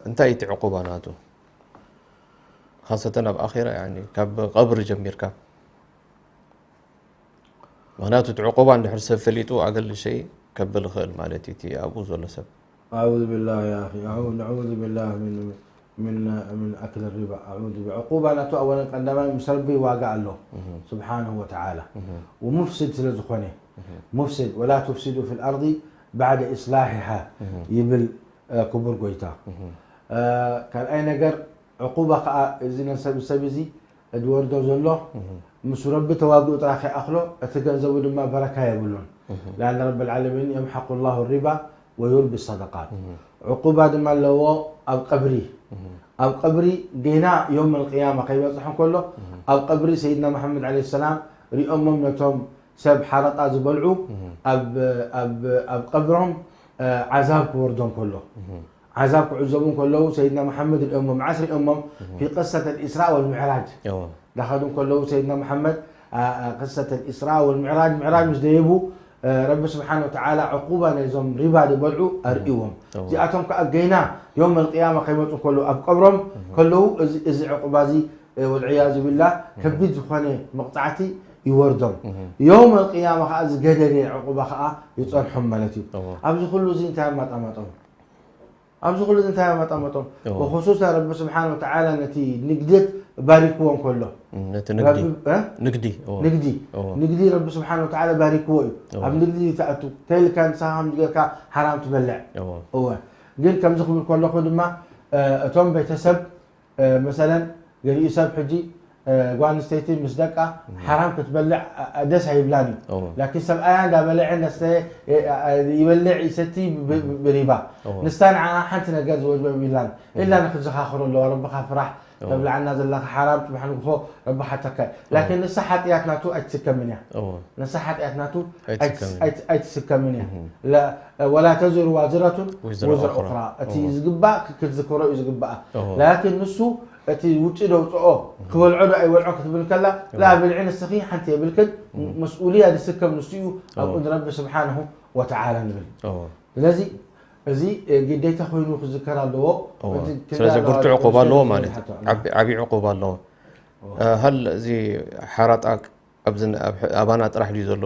እንታይ እቲ ዕቁባ ናቱ? خاصة ኣብ ኣኼራ يعني ካብ ቀብሪ ጀሚርካ ምክንያቱ እቲ ዕቁባ እንድሕር ሰብ ፈሊጡ ኣገል ሸይ ከብል ይኽእል ማለት እዩ እቲ ኣብኡ ዘሎ ሰብ أعوذ بالله يا أخي أعوذ نعوذ بالله من من من أكل الربا أعوذ بعقوبة ናቱ أولا ቀዳማይ ምስ ረቢ ዋጋ ኣሎ سبحانه وتعالى ومفسد ስለ ዝኾነ مفسد ولا تفسدوا في الأرض بعد إصلاحها ይብል ክቡር ጎይታ ካልኣይ ነገር ዕቁባ ከዓ እዚ ነሰብ ሰብ እዚ ዝወርዶ ዘሎ ምስ ረቢ ተዋግኡ ጥራሕ ከይኣኽሎ እቲ ገንዘቡ ድማ በረካ የብሉን لأن رب العالمين يمحق الله الربا ويربي الصدقات ዕቁባ ድማ ኣለዎ ኣብ ቀብሪ ኣብ ቀብሪ ጌና يوم القيامة ከይበፅሑ ከሎ ኣብ ቀብሪ ሰይድና መሓመድ عليه السلام ሪኦሞም ነቶም ሰብ ሓረጣ ዝበልዑ ኣብ ቀብሮም ዓዛብ ክወርዶም ከሎ ዓዛብ ክዕዘቡ ከለዉ ሰይድና መሓመድ ሪኦሞም መዓስ ሪኦሞም في قصة الإسراء والمعراج ዳኸዱ ከለዉ ሰይድና መሓመድ قصة الإسراء والمعراج ምዕራጅ ምስ ደየቡ ረቢ ስብሓን ወተዓላ ዕቁባ ናይዞም ሪባ ዝበልዑ ኣርእዎም እዚኣቶም ከዓ ገይና يوم القيامة ከይመፁ ከለዉ ኣብ ቀብሮም ከለዉ እዚ ዕቁባ እዚ والعياذ بالله ከቢድ ዝኾነ መቕፃዕቲ ይወርዶም يوم القيامة ከዓ ዝገደደ ዕቁባ ከዓ ይፀንሖም ማለት እዩ ኣብዚ ኩሉ እዚ እንታይ ኣማጣማጦም ኣብዚ ኩሉ እዚ እንታይ ኣማጣማጦም ብخصوص ረቢ ስብሓን ወተዓላ ነቲ ንግደት ባሪክዎም ከሎ ነቲ ንግዲ ንግዲ ንግዲ ንግዲ ረቢ ስብሓን ወተዓላ ባሪክዎ እዩ ኣብ ንግዲ ተኣቱ ተልካ ንስኻ ከም ጌርካ ሓራም ትበልዕ እወ ግን ከምዚ ክብል ከለኹ ድማ እቶም ቤተሰብ መሰለን ገሊኡ ሰብ ሕጂ ጓል ኣንስተይቲ ምስ ደቃ ሓራም ክትበልዕ ደስ ኣይብላን እዩ ላኪን ሰብኣያ እንዳበለዐ እንዳስተየ ይበልዕ ይሰቲ ብሪባ ንሳ ንዓ ሓንቲ ነገር ዝወጅበ ይብላን ኢላ ንክትዘኻኽሮ ኣለዋ ረብኻ ፍራሕ ተብልዓና ዘለኻ ሓራም ፅባሕ ንግሆ ረቢ ሓተካ እዩ ላኪን ንሳ ሓጥያት ናቱ ኣይትስከምን እያ ንሳ ሓጥያት ናቱ ኣይትስከምን እያ ወላ ተዝሩ ዋዝረቱን ውዝረ ኡኽራ እቲ ዝግባእ ክትዝከሮ እዩ ዝግባኣ ላኪን ንሱ እቲ ውጭ ደውፅኦ ክበልዖ ዶ ኣይበልዖ ክትብል ከላ ላ ብልዒ ንስኺ ሓንቲ የብልክን መስኡልያ ዝስከም ንሱ እዩ ኣብኡ ንረቢ ስብሓንሁ ወተዓላ ንብል ስለዚ እዚ ግዴታ ኮይኑ ክዝከር ኣለዎ ስለዚ ብርቱ ዕቁባ ኣለዎ ማለት እዩ ዓብዪ ዕቁባ ኣለዎ ሃል እዚ ሓራጣ ኣብዚ ኣባና ጥራሕ ድዩ ዘሎ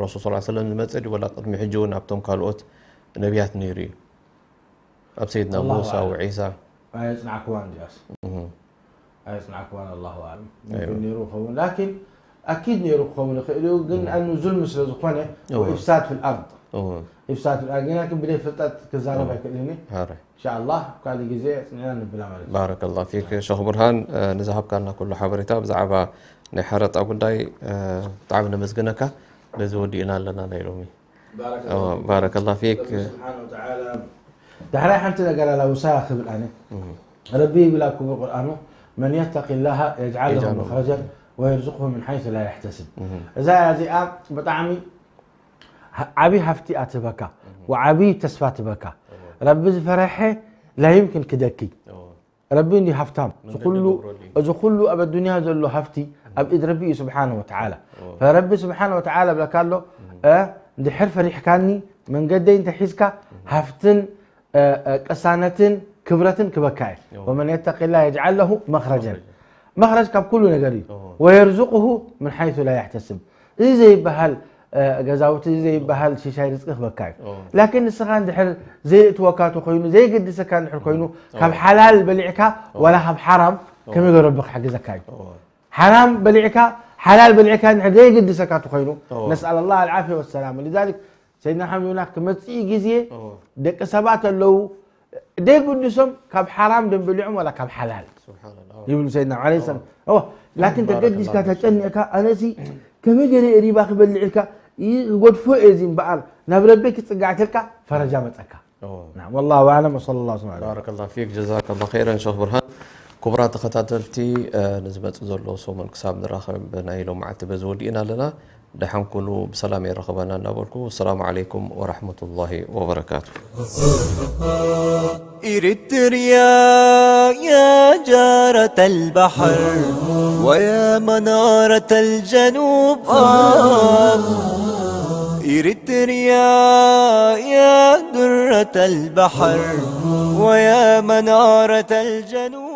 ረሱል ስ ሰለም ዝመፀ ድዩ ወላ ቅድሚ ሕጂ እውን ኣብቶም ካልኦት ነቢያት ነይሩ እዩ ኣብ ሰይድና ሙሳ ወዒሳ ኣየፅናዕክዋን ዲያስ ኣየፅናዕክዋን ኣላሁ ኣለም ሙምኪን ነይሩ ክኸውን ላኪን ኣኪድ ነይሩ ክኸውን ይኽእል እዩ ግን ኣኑ ዙልሚ ስለ ዝኾነ ኢፍሳድ ፊ ልኣርድ ኢፍሳድ ፊ ልኣርድ ግን ብደይ ፍልጠት ክዛረብ ኣይክእልን እንሻ ኣላህ ካልእ ግዜ ኣፅኒዕና ንብላ ማለት እዩ ባረከላሁ ፊክ ሸኽ ቡርሃን ንዝሃብካና ኩሉ ሓበሬታ ብዛዕባ ናይ ሓረጣ ጉዳይ ብጣዕሚ ነመስግነካ በዚ ወዲእና ኣለና ናይ ሎሚ ባረከላሁ ፊክ ዳሕራይ ሓንቲ ነገር ኣላ ውሳ ክብል ኣነ ረቢ ይብል ኣብ ክቡር ቁርኣኑ መን የተቂ ላሃ የጅዓል ለሁ መኽረጀን ወየርዝቅሁ ምን ሓይሱ ላ የሕተስብ እዛ እዚኣ ብጣዕሚ ዓብዪ ሃፍቲ እያ ትህበካ ወዓብዪ ተስፋ ትህበካ ረቢ ዝፈረሐ ላ ዩምኪን ክደኪ ረቢ እንዲ ሃፍታም እዚ ኩሉ ኣብ ኣዱንያ ዘሎ ሃፍቲ ኣብ ኢድ ረቢ እዩ ስብሓን ወተዓላ ረቢ ስብሓን ወተዓላ ብለካ ኣሎ እንድሕር ፈሪሕካኒ መንገደይ እንተ ሒዝካ ሃፍትን ቅሳነትን ክብረትን ክበካ እየ ወመን የተቂ ላ የጅዓል ለሁ መኽረጀን መኽረጅ ካብ ኩሉ ነገር እዩ ወየርዝቁሁ ምን ሓይሱ ላ ያሕተስብ እዚ ዘይበሃል ገዛውቲ እዚ ዘይበሃል ሽሻይ ርዝቂ ክበካ እዩ ላኪን ንስኻ እንድሕር ዘየእትወካ ተኮይኑ ዘይገድሰካ እንድሕር ኮይኑ ካብ ሓላል በሊዕካ ዋላ ካብ ሓራም ከመይ ገረቢ ክሕግዘካ እዩ ሓራም በሊዕካ ሓላል በሊዕካ እንድሕር ዘይገድሰካ ተኮይኑ ነስኣል ላህ ኣልዓፍያ ወሰላም لذلك ሰይድና ሓምዱና ክመፅእ ግዜ ደቂ ሰባት ኣለዉ ደይግድሶም ካብ ሓራም ደንበሊዖም ዋላ ካብ ሓላል ይብሉ ሰይድና ለ ሰላም ላኪን ተገዲስካ ተጨኒቕካ ኣነሲ ከመይ ገይረ ሪባ ክበልዕ ኢልካ ይጎድፎ እየ እዚ እምበኣር ናብ ረቢ ክፅጋዕ ተልካ ፈረጃ መፀካ والله أعلم وصلى الله وسلم على بارك الله فيك جزاك الله خيرا شيخ برهان ክቡራት ተኸታተልቲ፣ ንዝመጽእ ዘሎ ሰሙን ክሳብ ንራኸብ ናይ ሎማዓቲ በዚ ወዲእና ኣለና። ደሓን ኩኑ፣ ብሰላም የራኽበና እናበልኩ፣ ሰላም ዓለይኩም ወራሕመቱላሂ ወበረካቱ። إريتريا يا جارة البحر ويا منارة الجنوب، آه. إريتريا يا درة البحر ويا منارة الجنوب.